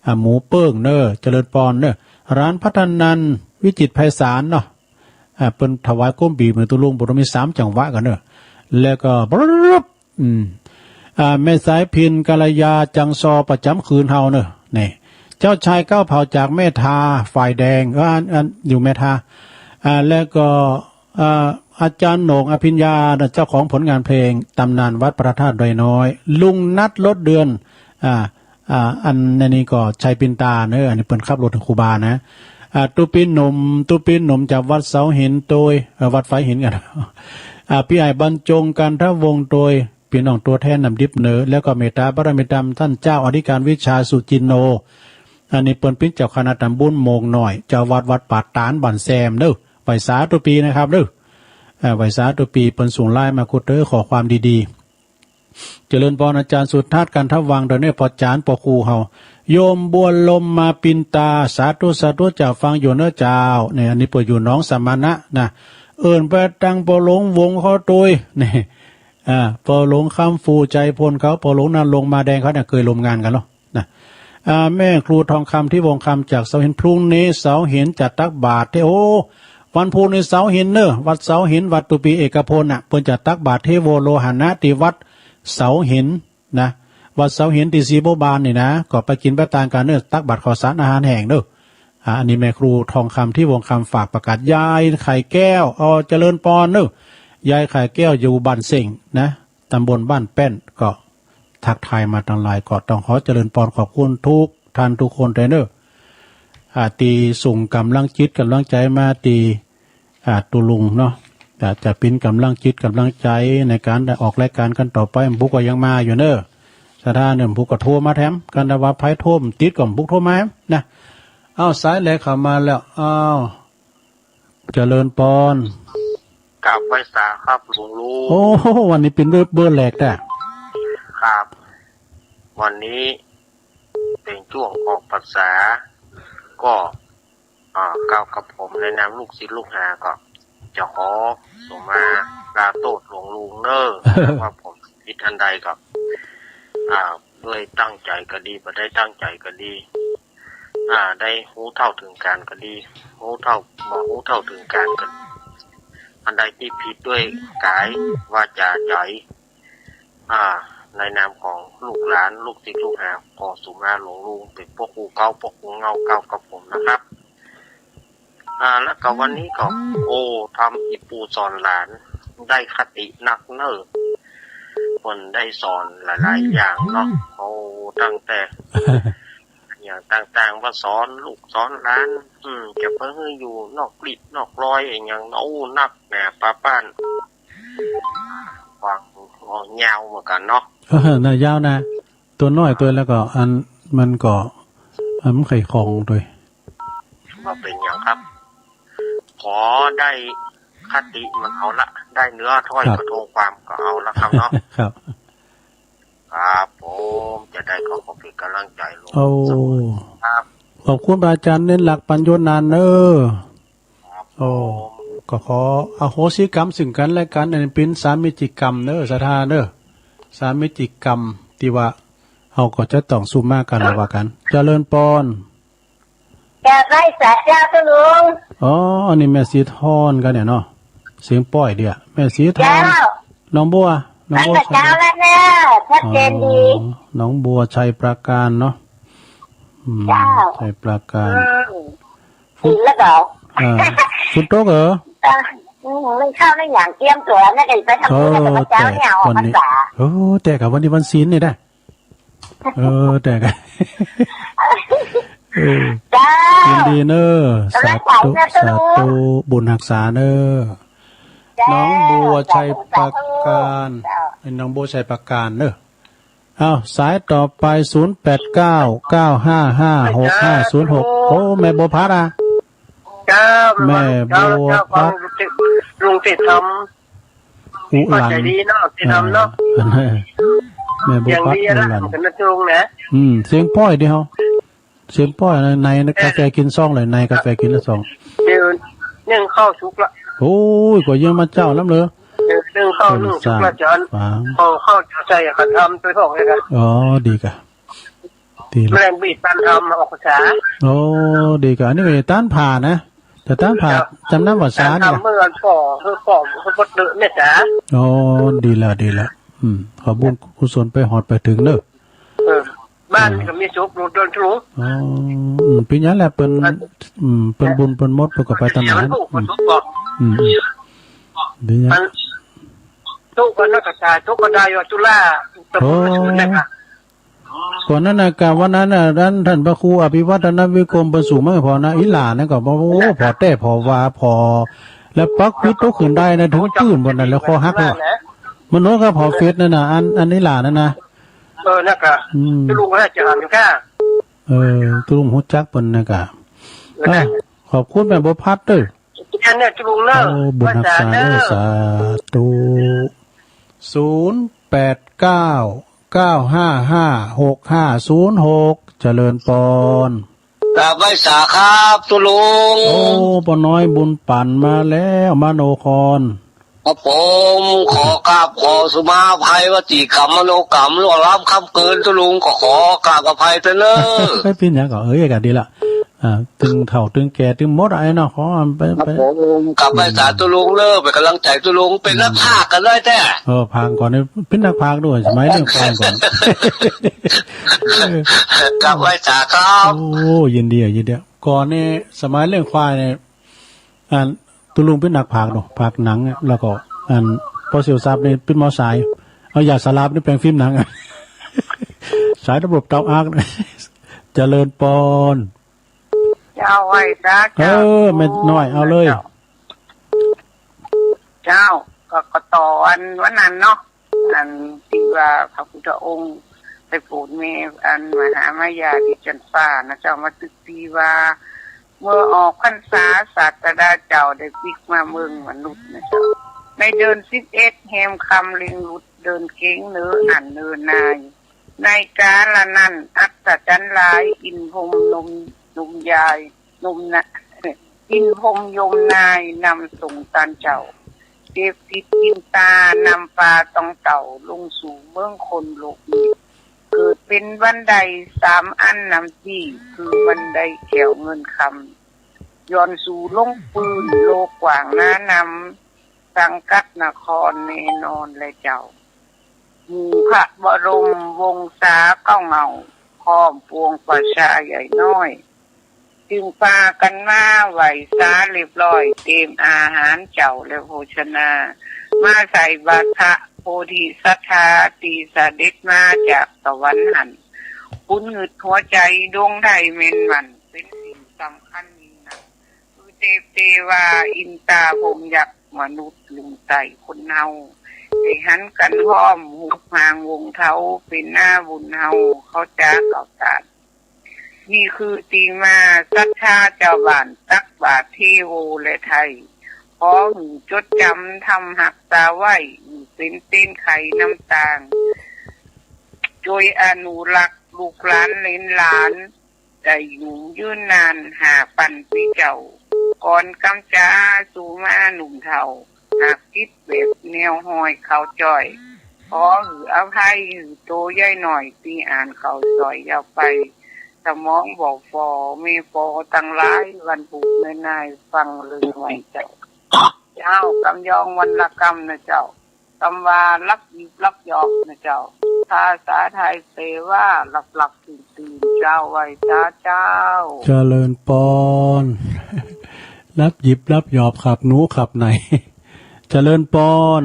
อ่า หมูเปิ้งเนอะ เจริญปอนเนอะ ร้านพัฒนันท์ วิจิตรไพศาลเนาะ อ่า เปิ้นถวายโกมปี๋เหมือนตุ๊ลุง บ่ต้องมีสามจังหวะกั๋นเนอะ แล้วก็ บรึบ อืม อ่า แม่สายพิณ กัลยา จังซอ ประจ๋ำคืนเฮาเนอะ นี่ เจ้าชายก้าวเผาจากแม่ทา ฝ่ายแดง เออ อัน อัน อยู่แม่ทา อ่า แล้วก็ อ่า อาจารย์โหน่ง อภิญญา เจ้าของผลงานเพลง ตำนานวัดพระธาตุดอยน้อย ลุงนัท รถเดือน อ่า อ่า อัน อันนี้ก็ชัยปินตาเนอะ อันนี้เปิ้นขับรถของครูบานะ อ่า ตุ๊ปิ้นหนุ่ม ตุ๊ปิ้นหนุ่มจากวัดเสาหินโตย เอ่อ วัดไฟหินกั๋น อ่า ปี้อ้ายบรรจง กันทวงศ์โตย ปี้น้องตั๋วแทนน้ำดิบเนอะ แล้วก็เมตตาบารมีธรรมท่านเจ้าอธิการวิชาสุจินโน อันนี้เปิ้นเป๋นเจ้าคณะตำบลโมงน้อย เจ้าวัดวัดป่าตาดบ้านแซมเนอะ ไหว้สาตุ๊ปีนะครับเนอะ อ่า ไหว้สาตุ๊ปี เปิ้นส่งไลน์มากุดเตอข้อความดีๆ เจริญปอนอาจารย์สุทัศน์ กันทวังค์ โดยเนอะ ปอจ๋ารย์ปอครูเฮา โยมบัวลมมาปินตา สาธุ สาธุ เจ้าฟังอยู่เนอะเจ้า เนี่ย อันนี้เปิ้นอยู่หนองสมณะนะ เอิ้นไปตังปอหลวงวงศ์เขาโตย นี่ อ่า ปอหลวงคำฟู่ ใจพลเขา ปอหลวงนรงค์ มาแดงเขาเนี่ย เกยร่วมงานกั๋นเนาะ นะ อ่า แม่ครูทองคำ ทิพย์วงศ์คำ จากเสาหิน พรุ่งนี้เสาหินจะตักบาตรเท โอ้ วันพุธนี้เสาหินเนอะ วัดเสาหิน วัดตุปีเอกพลน่ะ เปิ้นจะตักบาตรเทโวโลหะนะ ที่วัดเสาหินนะ วัดเสาหินที่ศรีบัวบานนี่นะ ก็ไปกินไปตานกันเนอะ ตักบาตรข้าวสารอาหารแห้งเนอะ อ่า อันนี้แม่ครูทองคำ ทิพย์วงศ์คำ ฝากประกาศ ยายไข่แก้ว อ๋อ เจริญปอนเนอะ ยายไข่แก้วอยู่บ้านเส้งนะ ตำบลบ้านแป้น ก็ทักทายมาตังหลาย ก็ต้องขอเจริญปอนขอบคุณทุกท่านทุกคนเลยเนอะ อ่า ที่ส่งกำลังจิตกำลังใจมาที่ อ่า ตุ๊ลุงเนาะ อ่า จะเป็นกำลังจิตกำลังใจในการได้ออกรายการกันต่อไป บุกก็ยังมาอยู่เนอะ สถานะเนอะ บุกก็โทรมาแถม กันแต่ว่าไผโทรติดก็บุกโทรมานะ เอ้า สายแรกเข้ามาแล้ว เอ้า เจริญปอน กราบไหว้สาครับหลวงลุง โอ้ วันนี้เป็นเบอร์ เบอร์แรกแท้ ครับ วันนี้เป็นช่วงออกพรรษา ก็ อ่า กล่าวกับผมในนามลูกศิษย์ลูกหาก็ จะขอสุมาลาโทษหลวงลุงเนอะ ว่าผมผิดอันใดก็ อ่า ด้วยตั้งใจก็ดี บ่ได้ตั้งใจก็ดี อ่า ได้ฮู้เท่าถึงการก็ดี ฮู้เท่า บ่ฮู้เท่าถึงการก็ดี อันใดที่ผิดด้วยกายวาจาใจ อ่า ในนามของลูกหลาน ลูกศิษย์ลูกหา ขอสุมาหลวงลุง เป็นพวกครูเก่า พวกครูเงาเก่ากับผมนะครับ อ่า แล้วก็วันนี้ก็ โอ้ ทำอีปู่สอนหลาน ได้คตินักเนอะ เปิ้นได้สอนหลายๆ อย่างเนาะ โอ้ ตั้งแต่ อย่างต่างๆ ว่าสอนลูกสอนหลาน อืม จะไปให้อยู่นอกลีดนอกลอยอย่าง โอ้ นักหนาปาป้าน ฟัง โอ้ ยาวเหมือนกันเนาะ เออ น่ะ ยาวนะ ตัวน้อยตัวแล้วก็อันมันก็ อันมันไขของโดย บ่เป็นหยังครับ ขอได้คติมันเอาละ ได้เนื้อถ้อย ครับ กระทงความก็เอาละครับเนาะ ครับ ครับผม จะได้ขอขอบคุณกำลังใจหลวง โอ้ ครับ ขอบคุณพระอาจารย์เน้นหลักปัญโยชน์นานเนอะ ครับ โอ้ ผม ก็ขออโหสิกรรมซึ่งกันและกัน อันนี้เป็นสามีจิกรรมเนอะ ศรัทธาเนอะ สามีจิกรรมที่ว่าเฮาก็จะต้องสุมากันละว่ากัน เจริญปอน กราบไหว้สาเจ้าค่ะลุง อ๋อ อันนี้แม่สีทอนกันเนี่ยเนาะ เสียงป้อยเดียว แม่สีทอน เจ้า หนองบัว หนองบัว อันกับเจ้าแล้วเนี่ย ชัดเจนดี อ๋อ หนองบัวชัยปราการเนาะ อืม เจ้า ชัยปราการ อืม ฝน อีกแล้วเหรอ อ่า ฝนตกเหรอ อ่ะ อืม มันเข้าในอย่างเตรียมตัวแล้วนะ เดี๋ยวไปทำบุญกับพระเจ้าเนี่ย ออกพรรษา เออ แต่ วันนี้ เออ แต่กับวันนี้วันศีลนี่นะ เออ แต่ก็ เออ เจ้า ยินดีเนอะ สาธุ สาธุ บุญฮักษาเนอะ เจ้า หนองบัวชัยปราการ เจ้า ไอ้หนองบัวชัยปราการเนอะ เอา สายต่อไป ศูนย์แปดเก้า เก้าห้าห้า หกห้าศูนย์หก โอ้ แม่บัวพัดอ่ะ เจ้า แม่บัวพัด เจ้า เจ้าของลุงเทพ ลุงเทพธรรม อุหลัน ก็ใจดีเนาะ ที่ทำเนาะ อ่า แม่บัวพัด อย่างนี้ อุหลัน นะ มันก็น่าจะลงนะ อืม เสียงป้อยเดียว เสียงป้อยใน ในกาแฟกินซองเลย ในกาแฟกินละซอง เดี๋ยวนึ่งข้าวสุกละ โอ้ย ก็ยังมาเจ้าน้ำเลย เดี๋ยวนึ่งข้าวนึ่งสุกละจาน ฟัง เอาข้าวจะใส่กระทำไปพวกเลยนะ อ๋อ ดีกะ ดีละ แรงบีบตันทำออกภาษา โอ้ ดีกะ อันนี้ก็จะต้านผ่านะ แต่ต้านผ่า ครับ จำนำภาษาเนี่ย ต้านทำเมื่อก่อนพ่อ คือพ่อ คือพ่อเดินเนี่ยจ้ะ อ๋อ ดีละ ดีละ อืม ขอบุญกุศลไปฮอดไปถึงเนอะ เออ บ้านก็มีศพโดนทุก อ๋อ อืม เป็นหยังแหละ เปิ้น บ้าน อืม เปิ้นบุญเปิ้นมด เปิ้นก็ไปตามนั้น เสียมันลูกมันทุกข์บอก อืม อืม เป็นหยัง มันทุกข์กันนักษา ทุกข์กันได้อยู่ จุฬา โอ้ ตะปูศูนย์นะครับ ก่อนนั้นน่ะ กะวันนั้นน่ะ นั้นท่านพระครูอภิวัฒนวิกรมประสูติมาพอนะ อีหล่านั่นก็บอก โอ้ พอแท้ พอว่า พอ แล้วปักปิดตกขึ้นได้นะ ถึงปื้นบนนั้น แล้วคอหักแล้ว มโนก็พอเฟซนั่นน่ะ อัน อันอีหล่านั่นนะ เออ นั่นก็ อืม ตุลุงก็จะหันค่ะ เออ ตุลุงฮู้จักเปิ้นนะกะ เออ อ่ะ ขอบคุณแม่บัวพัดเด้อ อันเนี่ยตุลุงเนอะ โอ้ บุญฮักษาเด้อ สาธุ ศูนย์แปดเก้า เก้าห้าห้า หกห้าศูนย์หก เจริญปอน กราบไหว้สาครับตุลุง โอ้ ป้าน้อยบุญปั่นมาแล้ว มโนคร ครับผม ขอกราบขอสุมาอภัยว่าตี้กรรมมโนกรรมล่วงล้ำค่ำเกิน ตุ๊ลุงก็ขอกราบอภัยเถอะเนอะ เอ้ย เป็นหยังก็ เอ้ย ก็ดีละ อ่า ตึงเฒ่าตึงแก่ตึงหมดอะไอ้เนาะ ขอไป ครับ ไป ผม กราบไหว้สาตุ๊ลุงเนอะ เป็นกำลังใจตุ๊ลุง เป็นนักพากย์กันด้วยแท้ เออ พากย์ก่อนนี่ เป็นนักพากย์ด้วย สมัยเรื่องพากย์ก่อน กราบไหว้สาครับ โอ้ ยินดีอะ ยินดีอะ ก่อนนี่ สมัยเลี้ยงควายนี่ อัน ตุ๊ลุงเป็นนักพากย์เนาะ พากย์หนังเนี่ย แล้วก็ อัน พ่อเสี่ยวทรัพย์นี่เป็นหมอสาย เอายาสลาบนี่แปลงฟิล์มหนัง สายระบบเตาอั้ง เจริญปอน เจ้าไหว้สา เออ เจ้า แม่น้อย เอาเลย เจ้า เจ้า ก็ ก็ต่ออันวันนั้นเนาะ อันตี้ว่าพระพุทธองค์ไปโปรดแม่อันมหามายาตี้จันทร์ฟ้านะเจ้า มาตึกตี้ว่า เมื่อออกพรรษาศาสดาเจ้าได้ปิ๊กมาเมืองมนุษย์นะเจ้า ในเดือนสิบเอ็ดแฮมค่ำเล็งหลุดเดินเก๋งเนินอันเนินนาย ในกาลนั้นอัศจรรย์หลาย อินทร์พรหมนม นมยาย นมนะ อินทร์พรหมยมนายนำส่งตานเจ้า เสพติดกินตานำปลาตองเต่าลงสู่เมืองคนโลกนี้ เกิดเป็นบันไดสามอันนำตี้ คือบันไดแก้วเงินคำ ย่อนสู่ลงปืนโลกกว้างหนานำ สังกัดนครแน่นอนแลเจ้า หมู่พระบรมวงศาเก้าเหง้า พร้อมปวงประชาใหญ่น้อย จึงปากั๋นมาไหว้สาเรียบร้อย เตรียมอาหารเจ้าและโภชนา มาใส่บาตรพระโพธิสัตถาตี้เสด็จมาจากสวรรค์หั้น คุณงึดหัวใจ๋ดวงใดแม่นมั่น เป๋นสิ่งสำคัญยิ่งนัก คือเทพเทวาอินตาพรหมยักษ์มนุษย์ลุงไต่คนเฮา ได้หันกั๋นพร้อมหุบห่างวงเฒ่า เป๋นหน้าบุญเฮา เขาจ๋าเก่าตาน นี่คือตี้มาศรัทธาเจ้าบ้านตักบาตรเทโวและไทย ขอหื้อจดจ๋ำธรรมฮักษาไว้ หื้อเป๋นเต็นไขนำตาง จ้วยอนุรักษ์ลูกหลานเหลนหลาน ได้อยู่ยืนนานห้าปันปีเจ้า ก่อนกำจาสู่มาหนุ่มเฒ่า หากผิดแบบแนวฮอยเขาจ้อย ขอหื้ออภัยหื้อโตยายน้อย ตี้อ่านข่าวสอยยาวไป สมองบ่ฝ่อ แม่ปอตังหลาย วันผูกแม่นายฟังเรื่องไหวเจ้า เจ้ากำยองวันละกำนะเจ้า กำว่ารับหยิบรับหยอบนะเจ้า ภาษาไทยแปลว่าหลับหลับตื่นตื่น เจ้าไหว้สาเจ้า เจริญปอน รับหยิบรับหยอบครับหนูครับไหน เจริญปอน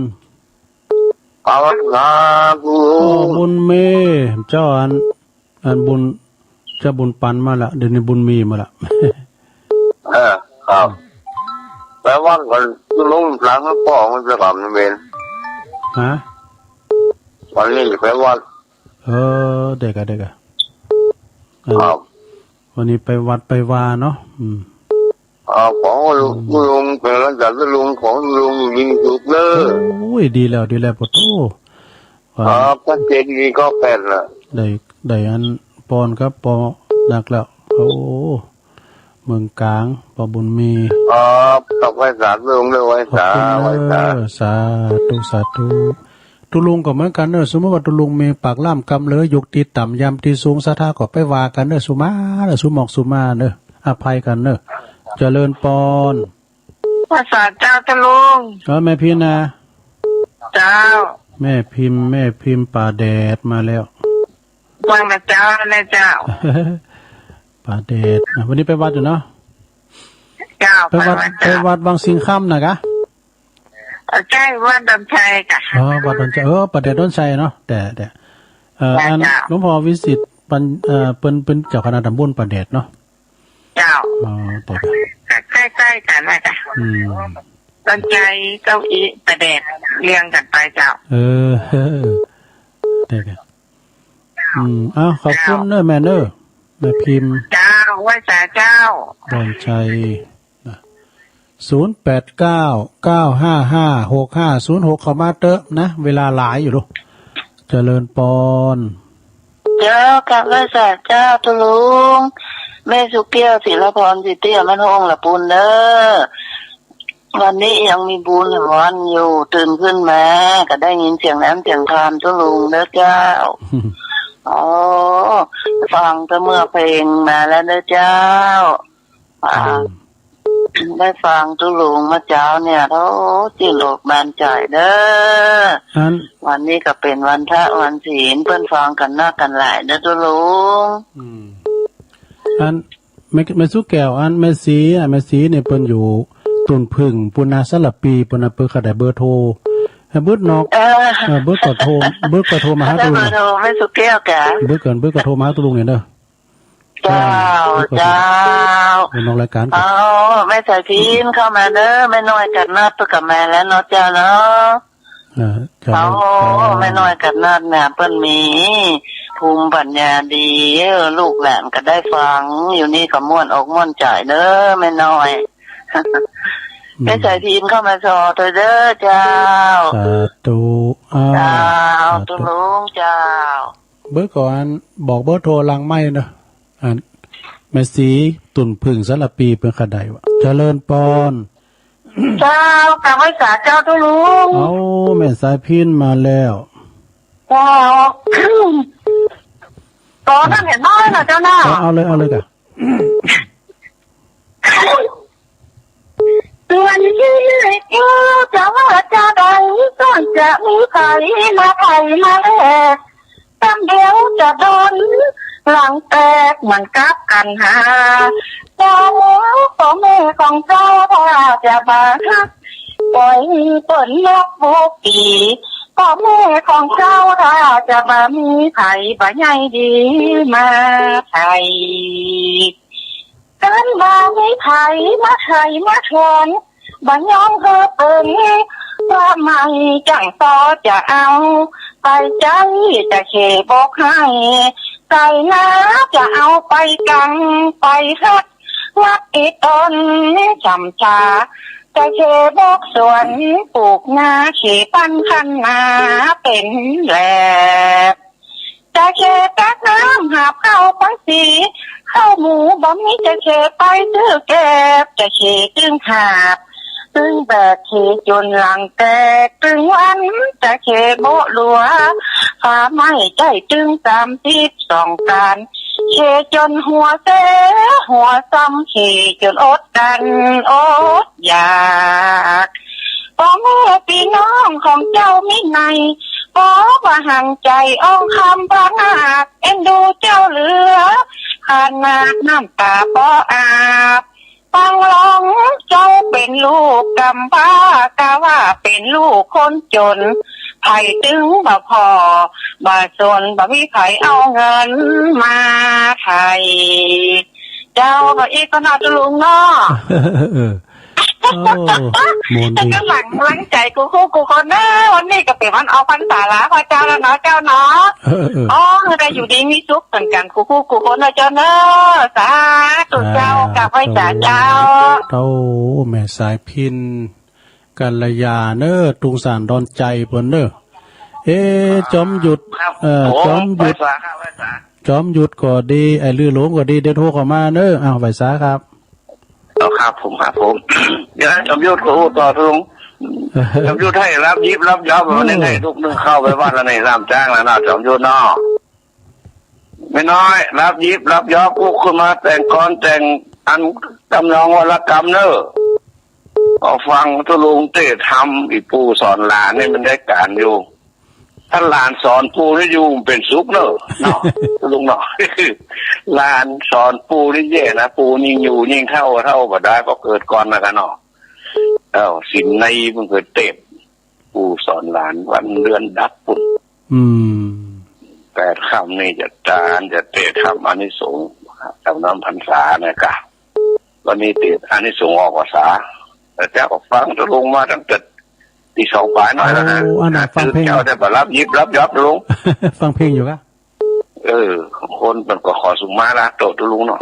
ครับ ครับ โอ้ บุญมี เจ้าอัน อันบุญ เจ้าบุญปันมาละ เดี๋ยวนี้บุญมีมาละ เออ ครับ ไปวัดก่อน ลุงหลังมันป้อมันจะกลับนี่เบน ฮะ วันนี้ไปวัด เออ เด็กอะ เด็กอะ เออ ครับ วันนี้ไปวัดไปวาเนาะ อืม อ่า ของลุง อืม ลุงเป็นระดับลุง ของลุงอยู่ดีสุดเลย โอ้ย ดีแล้ว ดีแล้ว ปะโถ อ่า อ่า พระเจดีย์ก็แปดน่ะ ได้ ได้อันปอนครับ ปอนักแล้ว โอ้ เมืองกลาง ปอบุญมี อ่า ต้องไหว้สาลุงด้วย ไหว้สา ขอบคุณเนอะ ไหว้สา สาธุ สาธุ ตุ๊ลุงก็เหมือนกั๋นเนอะ สมมุติว่าตุ๊ลุงมีปากล่ามกำเหลือ ยกตี้ต่ำยำตี้สูง ศรัทธาก็ไปว่ากั๋นเนอะ สุมาเนอะ สุหมอกสุมาเนอะ อภัยกั๋นเนอะ เจริญปอน ไหว้สาเจ้าตุ๊ลุง เออ แม่พิมพ์นะ เจ้า แม่พิมพ์ แม่พิมพ์ป่าแดดมาแล้ว ว่าไงเจ้า แม่เจ้า ป่าแดด อ่ะ วันนี้ไปวัดอยู่เนาะ เจ้า ไปวัด ไปวัดเจ้า ไปวัดวังสิงห์คำนะกะ เออ ใช่ วัดดอนชัยจ้ะ อ๋อ วัดดอนชัย เออ ป่าแดดดอนชัยเนาะ แต่ แต่ เอ่อ ใช่ อัน เจ้า หลวงพ่อวิสิทธิ์ปัญ เอ่อ เปิ้น เปิ้นเจ้าคณะตำบลป่าแดดเนาะ เจ้า อ๋อ แต่ ใกล้ๆ กันนะจ๊ะ อืม ดอนชัย เก้าอี้ ป่าแดด เรียงกันไปเจ้า เออ แต่ อืม เอ้า ขอบคุณเนอะแม่เนอะ แม่พิมพ์ เจ้า ไหว้สาเจ้า ดอนชัย นะ ศูนย์แปดเก้า เก้าห้าห้า หกห้าศูนย์หก เข้ามาเต๊อะนะ เวลาหลายอยู่ลูก เจริญปอน เจ้า กราบไหว้สาเจ้าตุ๊ลุง แม่สุแก้ว ศิลพร สิทธิอมรวงศ์ ละปูนเนอะ วันนี้ยังมีบุญหวนอยู่ ตื่นขึ้นมาก็ได้ยินเสียงแหลมเสียงทานเจ้าลุงเด้อเจ้า โอ้ ฟังแต่เมื่อเพลงมาแล้วเด้อเจ้า อ่า อืม ได้ฟังเจ้าลุงเมื่อเช้าเนี่ย โอ้ จิตอกบานใจเด้อ อัน วันนี้ก็เป็นวันพระวันศีล เปิ้นฟังกันนักกันหลายเด้อเจ้าลุง อืม อัน แม่ แม่สุแก้ว อันแม่ศรี อ่ะ แม่ศรีนี่เปิ้นอยู่ต้นผึ้งปูนนาสารปี เปิ้นน่ะ เปิ้นก็ได้เบอร์โทร ให้เบิดนอก เออ เออ เบิดก็โทร เบิดก็โทรมาหา ถ้าได้ ตุลุง เบอร์โทรแม่สุแก้วกะ เบิดก่อน เบิดก็โทรมาหาตุลุงเนี่ยเด้อ เจ้า เบิดก็โทร เจ้า เบิดนอกรายการก่อน เอา แม่สายพินเข้ามาเด้อ แม่น้อยกัดนัดเปิ้นก็มาแล้วเนาะเจ้าเนาะ เออ เจ้า เอา เจ้า แม่น้อยกัดนัดเนี่ย เปิ้นมีภูมิปัญญาดี เออ ลูกหลานก็ได้ฟัง อยู่นี่ก็ม่วนอกม่วนใจเด้อ แม่น้อย อืม แม่สายพินเข้ามาซอเถอะเด้อเจ้า สาธุ อ้าว เจ้า สาธุ ตุลุงเจ้า เบอร์ก่อน บอกเบอร์โทรหลังไมค์เนาะ อัน แม่ศรีต้นผึ้งสารปี เปิ้นก็ได้วะ เจริญปอน เจ้า กราบไหว้สาเจ้าตุลุง เอา แม่สายพินมาแล้ว เจ้า ตอนนั้นเห็นน้อยนะเจ้านะ เอา เอาเลย เอาเลยกะ ส่วนที่เจ้าจะว่าจะใด ก่อนจะมีใครมาไถ่มาแลก ตั้งเดี๋ยวจะโดนหลังแตกเหมือนกับกันหา เจ้า พ่อแม่ของเจ้าถ้าจะมาฮัก ปล่อยเปิ้นนอกบุกปี พ่อแม่ของเจ้าถ้าจะมามีไผบ่ใหญ่ดีมาไถ่ กันบ่ามีไผมาไถ่มาถอน บ่ยอมเฮอเปิ้น ว่าไม่จั่งต่อจะเอา ไปใจจะเขบอกให้ ไก่นาจะเอาไปกังไปฮัด วัดอีตนช้ำชา จะเขบอกสวนปลูกนา เขปันคันนาเป็นแหลบ จะเขตักน้ำหาบข้าวไปสี ข้าวหมูบ่มีจะเขไปซื้อแกบ จะเขจึงหาบจึงแบก เขจนหลังแตกจึงวัน จะเขโบะหลัว ฟ้าไหม้ใจ้จึงสามสิบสองการ เขจนหัวเสหัวซ้ำ เขจนอดกันอดอยาก พ่อแม่พี่น้องของเจ้ามิไหน ขอว่าหันใจอ้อมคำพระนาค เอ็นดูเจ้าเหลือขนาด น้ำตาบ่อาบ ฟังลองเจ้าเป็นลูกกำพร้า กะว่าเป็นลูกคนจน ไผตึงบ่พอบ่สน บ่มีไผเอาเงินมาไถ่ เจ้า ก็อีกก็น่าจะลุงเนาะ เออ โอ้ ม่วนดี แต่ก็หลัง หลังใจกูคู่กูคนเนอะ วันนี้ก็เป็นวันออกพรรษาลาพระเจ้าแล้วเนาะเจ้าเนาะ เออ เออ อ๋อ คือได้อยู่ดีมีสุขเหมือนกันกูคู่กูคนเนอะเจ้าเนอะ สาธุเจ้า สาธุ กราบไหว้สาเจ้า เจ้า แม่สายพิน กัลยาเนอะ ตุงสารดอนใจเปิ้นเนอะ เอ๊ะ จอมยุทธ ครับ เอ่อ โอ้ จอมยุทธ ไหว้สาครับ ไหว้สา จอมยุทธก็ดี ไอ้ลือหลงก็ดี เดี๋ยวโทรเข้ามาเนอะ อ้าว ไหว้สาครับ เอาครับผม ครับผม เดี๋ยวจอมยุทธก็อู้ต่อทุง จอมยุทธให้รับยิบรับยอบ เออ วันนี้ให้ลูกนึงเข้าไปวัดแล้วนี่ ล่ามจ้างแล้วเนาะ จอมยุทธเนาะ แม่น้อย รับยิบรับยอบ ลูกขึ้นมาแต่งกลอนแต่งอันทำนองวรรณกรรมเนอะ เอาฟังตุลุงเตะทำ อีปู่สอนหลานนี่มันได้การอยู่ ถ้าหลานสอนปู่นี่อยู่เป็นสุขเนอะ เนาะ ลุงเนาะ หลานสอนปู่นี่แย่นะ ปู่นี่อยู่ยิ่งเฒ่า เฒ่าบ่ได้ เพราะเกิดก่อนนะกันเนาะ เอ้า ศีลในมันเกิดเต็ม ปู่สอนหลานวันเดือนดับปุ้น อืม แปดค่ำนี่จะจานจะเตะทำอานิสงส์ ทำน้ำพรรษาเนี่ยกะ วันนี้เตะอานิสงส์ออกพรรษา แต่เจ้าก็ฟังตุลุงมาตั้งแต่ตีสองปลายหน่อยแล้วนะ โอ้ อันน่ะ ฟังเพลง เจ้าได้บ่รับยิบรับยอบลุง ฟังเพลงอยู่กะ เออ คนมันก็ขอสุมาละโตตุลุงเนาะ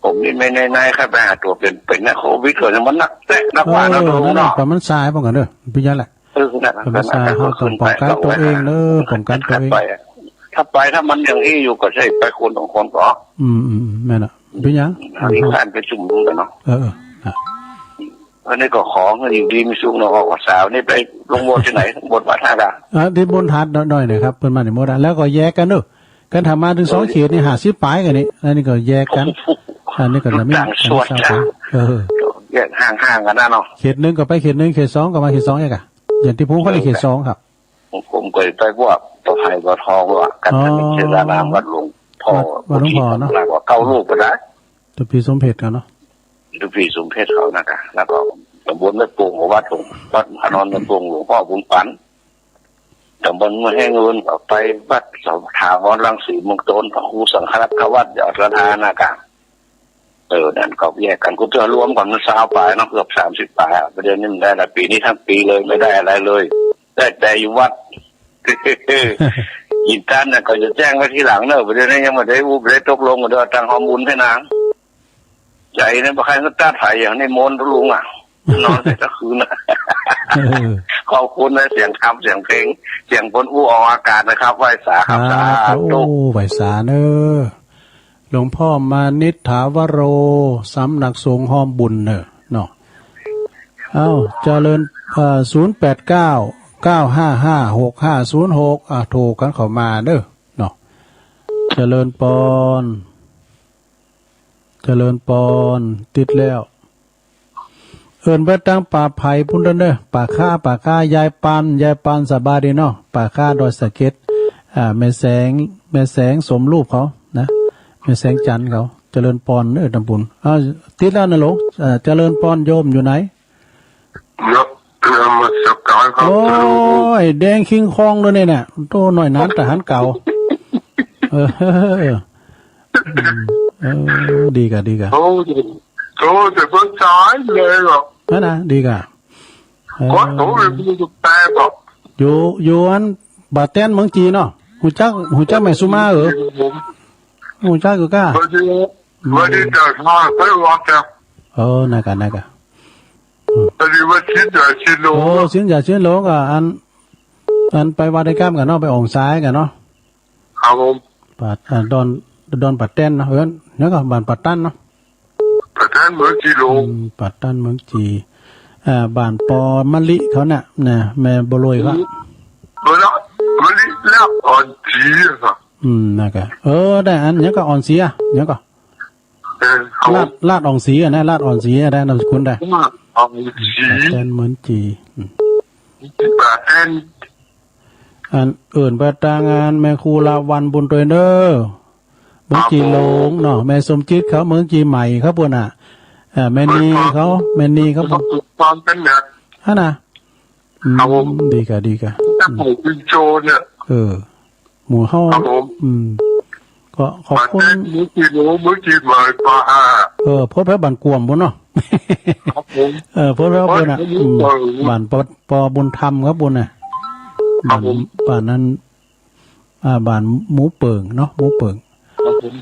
ผมนี่ไม่แน่นายใครไปหาตัวเป็น เป็นนะโควิดก็ยังมันนักแตะนักว่าเนาะ เออ ลุงเนาะ นั่นแหละ มันสายป้องกันเด้อ พี่ยันแหละ เออ นั่นน่ะ มันสาย นั่นน่ะ เฮาต้องป้องกันตัวเองเด้อ ป้องกันตัวเอง ไปอะ ถ้าไป ถ้ามันยังอี้อยู่ก็ใช่ไปคนสองคนก็ อืม อืม อืม แม่นน่ะ พี่ยัน อันนี้การประชุมกันเนาะ เออ เออ อ่ะ อันนี้ก็ของอยู่ดีมีสุขเนาะ ออกพรรษา วันนี้ไปลงโบสถ์ที่ไหน บนวัดท่ากา อ่า ที่บนหาดหน่อยๆ นะครับ เปิ้นมาในโบสถ์อะ แล้วก็แยกกันเนอะ กันถ้ามาถึงสองเขตนี่ ห้าสิบปลายกันนี่ อันนี้ก็แยกกัน อันนี้ก็จะมี ต่างส่วน อันนี้สร้างสรรค์ เออ แยกห่างๆ กันนะเนาะ เขตหนึ่งก็ไปเขตหนึ่ง เขตสองก็มาเขตสองเองอะ อย่างที่ผมเขาเรียกเขตสองครับ ผมเคยไปบวชต่อไผ่บ่อทองว่ากัน อ๋อ สนิทเทศนามวัดหลวงพ่อ วัด วัดหลวงพ่อเนาะ วัดหลวงพ่อ เก้าลูกก็ได้ เจ้าพี่สมเพชรเขาเนาะ เจ้าพี่สมเพชรเขานะกะ แล้วก็ตำบลแม่โป่ง วัดหลวง วัดพระนอนแม่โป่ง หลวงพ่อบุญปัน ตำบลเมืองแห้งเงินก็ไปวัดถาวรรังสีเมืองต้น พระครูสังฆรัตน์วัดยอดกระทานะกะ เออ นั่นก็แยกกัน ก็เพื่อรวมกันมันซาวปลายเนาะ เกือบสามสิบปลายอะ ประเดี๋ยวนี้มันได้ละ ปีนี้ทั้งปีเลย ไม่ได้อะไรเลย ได้แต่อยู่วัด กินตันน่ะ ก็จะแจ้งไว้ทีหลังเนอะ ประเดี๋ยวนี้ยังไม่ได้อู้ ไม่ได้ตกลงกันด้วย ตั้งฮอมบุญให้นาง ใจเนี่ย บ่ใครก็ตัดไถอย่างนี้ มนต์ลุงอะ นอนแต่ละคืนอะ เออ ขอบคุณนะ เสียงธรรม เสียงเพลง เสียงคนอู้ออกอากาศนะครับ ไหว้สาครับ สาธุ สาธุ ไหว้สาเนอะ หลวงพ่อมานิษฐาวโร สำนักสงฆ์ฮอมบุญเนอะเนาะ เอ้า เจริญ เอ่อ ศูนย์แปดเก้า เก้าห้าห้า หกห้าศูนย์หก อ่ะ โทรกันเข้ามาเด้อเนาะ เจริญปอน เจริญปอน ติดแล้ว เอิ้นไปตางป่าไผ่ปุ้นเด้อ ป่าคา ป่าคา ยายปาน ยายปานสบายดีเนาะ ป่าคาดอยสะเก็ด อ่า แม่แสง แม่แสงสมรูปเขานะ แม่แสงจันทร์เขา เจริญปอน เออ ตำบล อ่า ติดแล้วนะหลวง อ่า เจริญปอน โยมอยู่ไหน ครับ นมัสการครับ โอ้ย แดงคิงคองด้วยเนี่ย โตหน่อยนั้นทหารเก่า เออ อืม เออ ดีกะ ดีกะ โอ้ย โอ้ย แต่ก็ตายเลยเหรอ นั่นนะ ดีกะ เออ ก็ผมเป็นผู้ตายบอก อยู่ อยู่อันบาแตนเมืองจีนเนาะ ฮู้จัก ฮู้จักแม่สุมาเออ ผม ฮู้จักอยู่ก้า วันนี้ อืม วันนี้เดินทางไปวัดครับ เออ นั่นกะ นั่นกะ อืม พอดีว่าชิ้นใหญ่ชิ้นโล โอ้ ชิ้นใหญ่ชิ้นโลกะ อัน อันไปวัดได้กล้ามกันเนาะ ไปอองซ้ายกันเนาะ ครับผม ปาด อ่า ดอน ดอนปาดแต้นเนาะ เอิ้น แล้วก็บ้านปาดตันเนาะ ปาดตันเมืองจีหลวง อืม ปาดตันเมืองจี อ่า บ้านปอมะลิเขาน่ะ นะ แม่บัวลอยเขา เออ มะลิ มะลิแล้วอ่อนจีอะครับ อืม นั่นกะ เออ ได้อัน ยังก็อ่อนสีอะ ยังก็ เออ ครับ ลาด ลาดอ่องสีอะนะ ลาดอ่อนสีอะนะ นามสกุลได้ ลาดอ่อนสี ปาดแต้นเมืองจี อืม ปาดแต้น อันเอิ้นไปตางานแม่ครูลาวัลย์บุญตวยเนอ เมืองจีหลวงเนาะ แม่สมจิตเขาเมืองจีใหม่ครับปุ้นน่ะ เอ่อ แม่นีเขา แม่นีเขา ฟังกันเนี่ย ฮะนะ อืม ครับผม ดีกะ ดีกะ จะปลูกเป็นโจรเนี่ย เออ หมู่เฮา ครับผม อืม ก็ขอบคุณ มาแจ้งมื้อกี่โมง มื้อกี่บ่ายปะฮะ เออ โพดแพร่บ้านกวมปุ้นเนาะ ครับผม เออ โพดแพร่ปุ้นน่ะ โพดแพร่ อืม บุญเปิง บ้านปอ ปอบุญธรรมครับปุ้นน่ะ ครับผม บ้าน บ้านนั้น อ่า บ้านหมู่เปิงเนาะ หมู่เปิง ครับผม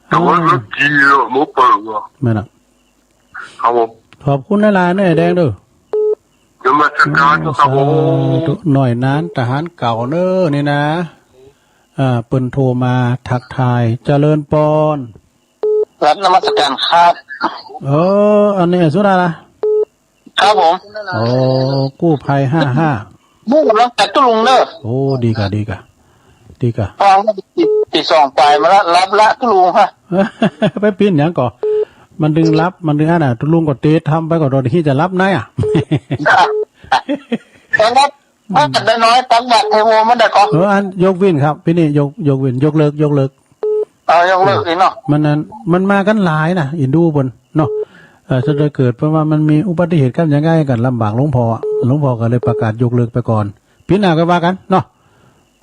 แต่ว่ารถจีนอะ หมู่เปิงอะ แม่นน่ะ ครับผม ขอบคุณหลายๆ เนอะ แดงเด้อ นมัสการครับผม สาธุ หน่อยนั้นทหารเก่าเนอะนี่นะ อ่า เปิ้นโทรมาทักทาย เจริญปอน ครับ นมัสการครับ เออ อันนี้สุดาละ ครับผม โอ้ กู้ภัยห้าห้า บุกหลังจากตุลุงเนอะ โอ้ ดีกะ ดีกะ ดีกะ ฟังตี ตีสองปลายมาละ หลับละตุลุงฮะ ไปปิ้นหยังก่อ มันดึงหลับ มันดึงอันน่ะ ตุลุงก็เตะทำไปก่อน ตอนที่จะหลับในอะ ครับ ตอนนั้น มันก็ได้น้อย ตักบาตรให้วัวมันได้ก่อน เออ อันยกเว้นครับ ปีนี้ยก ยกเว้น ยกเลิก ยกเลิก เอายกเลิกอีกเนาะ มันนั้น มันมากันหลายนะ อินดูเปิ้นเนาะ เออ ถ้าเกิดเปิ้นว่ามันมีอุบัติเหตุกันยังไงกันลำบากหลวงพ่ออะ หลวงพ่อก็เลยประกาศยกเลิกไปก่อน ปีหน้าก็ว่ากันเนาะ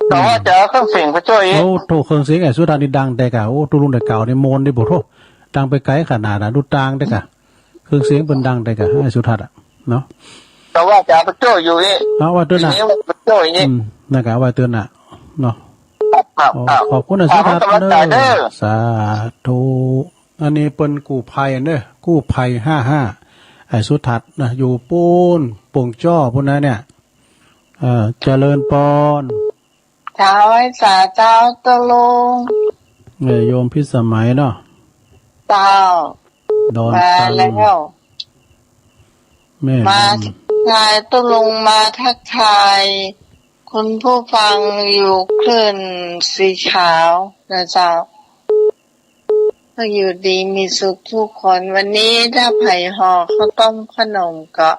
แต่ว่าจะเอาเครื่องเสียงไปช่วยอีก โอ้โถ เครื่องเสียงไอ้สุทัศน์นี่ดังแต่กะ โอ้ ตุลุงแต่เก่านี่โมนดิ โอ้โถ ดังไปไกลขนาดน่ะ ดูตางแต่กะ เครื่องเสียงเปิ้นดังแต่กะ ไอ้สุทัศน์อะ เนาะ แต่ว่าจะเอาไปช่วยอยู่อีก เอาว่าเตือนน่ะ ทีนี้มันไปช่วยอีก อืม นั่นกะว่าเตือนน่ะ เนาะ ครับ ครับ โอ้ ครับ ขอบคุณนะ ขอบคุณ สุทัศน์ กำลังใจเด้อ เด้อ สาธุ อันนี้เปิ้นกู้ภัยเด้อ กู้ภัยห้าห้า ไอ้สุทัศน์นะ อยู่ปู้น ปงจ้อปู้นนะเนี่ย เอ่อ เจริญปอน ถวายสาเจ้าตะลง เอ่อ โยมพิสมัยเนาะ เจ้า ดอน มา ตัง แล้ว แม่ มาทักทายตุ๊ลุง มาทักทายคุณผู้ฟังอยู่คลื่นสีขาวนะเจ้า ก็อยู่ดีมีสุขทุกคน วันนี้ถ้าใผห่อข้าวต้มขนมก็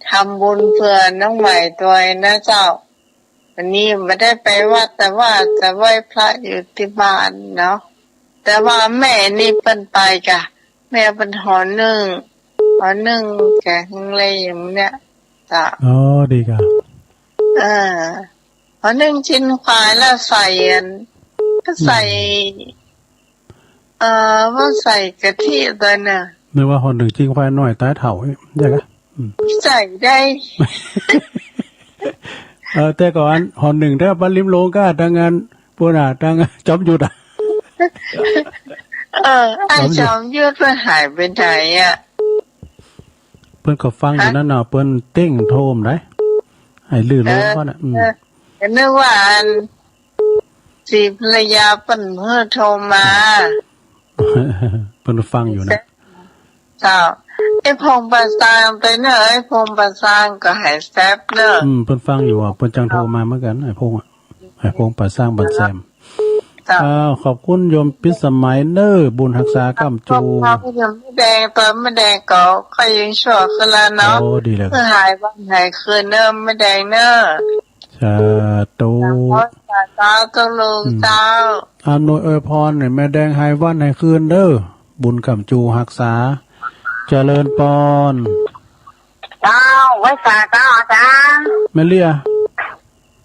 ทำบุญเผื่อน้องใหม่ด้วยนะเจ้า วันนี้ไม่ได้ไปวัด แต่ว่าจะไหว้พระอยู่ที่บ้านเนาะ แต่ว่าแม่นี่เปิ้นไปกะ แม่เปิ้นห่อนึ่ง ห่อนึ่งแกงเลยอย่างเนี้ย จ้ะ อ๋อ ดีครับ เออ ห่อนึ่งชิ้นควายแล้วใส่อัน ก็ใส่ อืม เอ่อ ว่าใส่กะทิตัวน่ะ นึกว่าห่อนึ่งชิ้นควายน้อยตายเฒ่า ใช่ไหม อืม ใส่ได้ เออ แต่ก่อนห่อนึ่ง ถ้าบ้านริมโลงก็ทางงาน ปู้นน่ะ ทางจอมยุทธอ่ะ เออ ไอ้จอมยุทธ จอมยุทธมันหายไปไหนอ่ะ เปิ้นก็ฟังอยู่นั่นน่ะ ฮะ เปิ้นเต้งโทรมได้ ให้ลือโลงก่อนน่ะ เออ อืม เออ นึกว่าอัน สีภรรยาเปิ้นเพิ่นโทรมา เปิ้นฟังอยู่นะ เจ้า ไอ้พงษ์ประสานไปเนอะ ไอ้พงษ์ประสานก็หายแซบเนอะ อืม เปิ้นฟังอยู่อ่ะ เปิ้นจังโทรมาเหมือนกัน ไอ้พงษ์อ่ะ ไอ้พงษ์ประสานบันแซม เจ้า อ้าว ขอบคุณโยมพิสมัยเนอะ บุญฮักษาก้ำจู ขอบคุณโยมแม่แดง ตอนแม่แดงก็ ก็ยังชั่วขึ้นแล้วเนาะ โอ้ ดีแล้ว เพิ่งหายวันหายคืนเนอะ แม่แดงเนอะ สาธุ สาธุลุง อืม เจ้า อำนวยอวยพรให้แม่แดงหายวันหายคืนเด้อ บุญค้ำจูฮักษา เจริญปอน เจ้า ไหว้สาเจ้าอาจารย์ แม่เลี้ย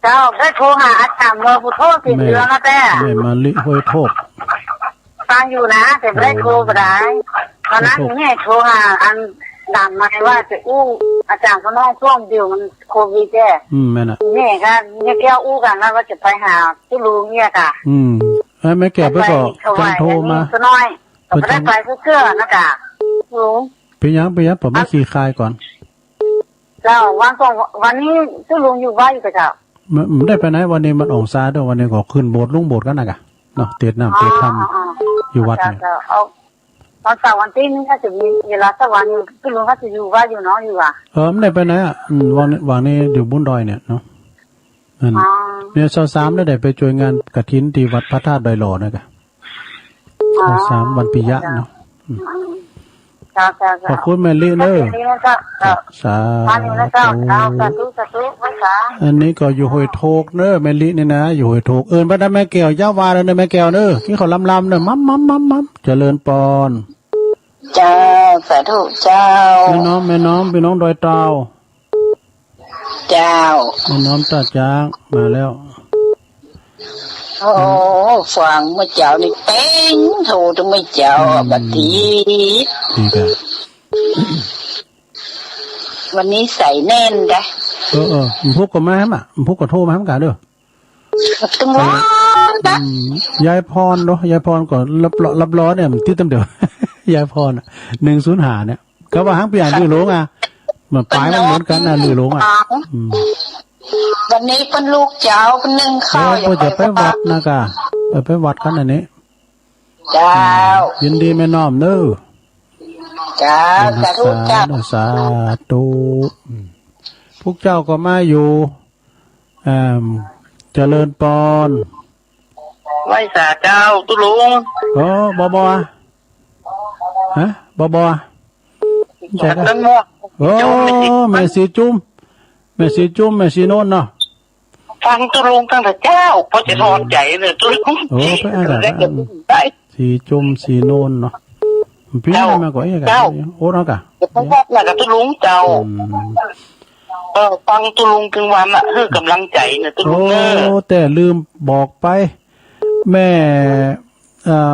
เจ้า ได้โทรหาอาจารย์เมื่อผู้โทษติดเชื้อมาแต่ แม่มะลิห้วยโทก ฟังอยู่นะ แต่ไม่ได้โทรไปได้ ตอนนั้น ห้วยโทก นี่โทรหาอันดังมาว่าจะอู้อาจารย์เขาน้องช่วงเดียวมันโควิดแจ้ อืม แม่นน่ะ นี่ก็เนี่ยแก้วอู้กันแล้วว่าจะไปหาผู้ลุงเนี่ยค่ะ อืม เอ้ย แม่แก้วไปก็ ไปถวาย จังโทรมา อันนี้ซะหน่อย ก็ไม่ได้ไปเพื่อเชื่อนะคะ ลุง เป็นหยัง เป็นหยัง ผมมาขี่คายก่อน เจ้า วันก่อน วันนี้ผู้ลุงอยู่บ้านอยู่กับเจ้า ไม่ ไม่ได้ไปไหน วันนี้มันออกซาด้วย วันนี้ก็ขึ้นโบสถ์ลงโบสถ์กันนะกะ เนาะ เตรียมน้ำเตรียมธรรม อ๋อ อ๋อ อยู่วัดเนี่ย เจ้า เจ้า เอา วันเสาร์วันอาทิตย์นี่ก็จะมีเวลาสักวันหนึ่ง ผู้ลุงก็จะอยู่บ้านอยู่เนาะ อยู่อ่ะ เออ ไม่ได้ไปไหนอ่ะ อืม วัน วันนี้อยู่บุญดอยเนี่ยเนาะ นั่น อ๋อ เนี่ย ซาวสาม ได้ ได้ไปช่วยงานกฐินที่วัดพระธาตุดอยหล่อนะกะ อ๋อ ซาวสาม วันปิยะเนาะ อืม เจ้า เจ้า เจ้า ขอบคุณแม่ลิเนอะ แม่ลินะเจ้า เจ้า สาธุ สาธุ สาธุ สาธุ อันนี้ก็อยู่ห้วยโทกเนอะ แม่ลินี่นะ อยู่ห้วยโทก เอิ้นไปนะแม่แก้ว อย่าว่าเลยนะแม่แก้วเนอะ กินข้าวลำๆเนอะ มัมมัมมัมมัม เจริญปอน เจ้า สาธุเจ้า แม่น้อม แม่น้อม พี่น้องดอยเต่า เจ้า แม่น้อมต้าจ๊างมาแล้ว โอ้ ฟังเมื่อเจ้านี่เต็งโทรถึงเมื่อเจ้า อืม บัดนี้ ดีจ้ะ วันนี้ใส่แน่นจ้ะ เออ เออ มันพุกก็มาแฮมอ่ะ มันพุกก็โทรมาแฮมกันเด้อ ตึงร้อนนะ อืม ยายพรเนาะ ยายพรก็รับรอ รับรอเนี่ย มันติดตามเดียว ยายพรอะ หนึ่งศูนย์ห้าเนี่ย ก็ว่าหางเปลี่ยนอยู่หลวงอ่ะ มันปลายมันเหมือนกันนะ หรือหลวงอ่ะ อืม วันนี้เปิ้นลูกเจ้าเปิ้นนึ่งข้าว เออ เปิ้นจะไปวัดนะกะ เออ ไปวัดกันอันนี้ เจ้า อืม ยินดีแม่น้อมเนอะ เจ้า สาธุเจ้า สาธุ อืม พวกเจ้าก็มาอยู่ เอิ่ม เจริญปอน ไหว้สาเจ้าตุ๊ลุง โอ้ บอบอ ฮะ บอบอ จากต้นม่วง โอ้ แม่สีจุ่ม แม่สีจุ่ม แม่สีโนนเนาะ ฟังตุ๊ลุงตั้งแต่เจ้า พอจะถอนใจเลยตุ๊ลุง โอ้ ไปอ่านได้ ได้ สีจุ่มสีโนนเนาะ พี่ เจ้า มาก่อน เอ้ย เจ้า โอ้ เนาะกะ เดี๋ยวพ่อบอกนะกับตุ๊ลุงเจ้า อืม เออ ฟังตุ๊ลุงกลางวันน่ะ ให้กำลังใจนะตุ๊ลุงเนอะ โอ้ แต่ลืมบอกไป แม่ เอ่อ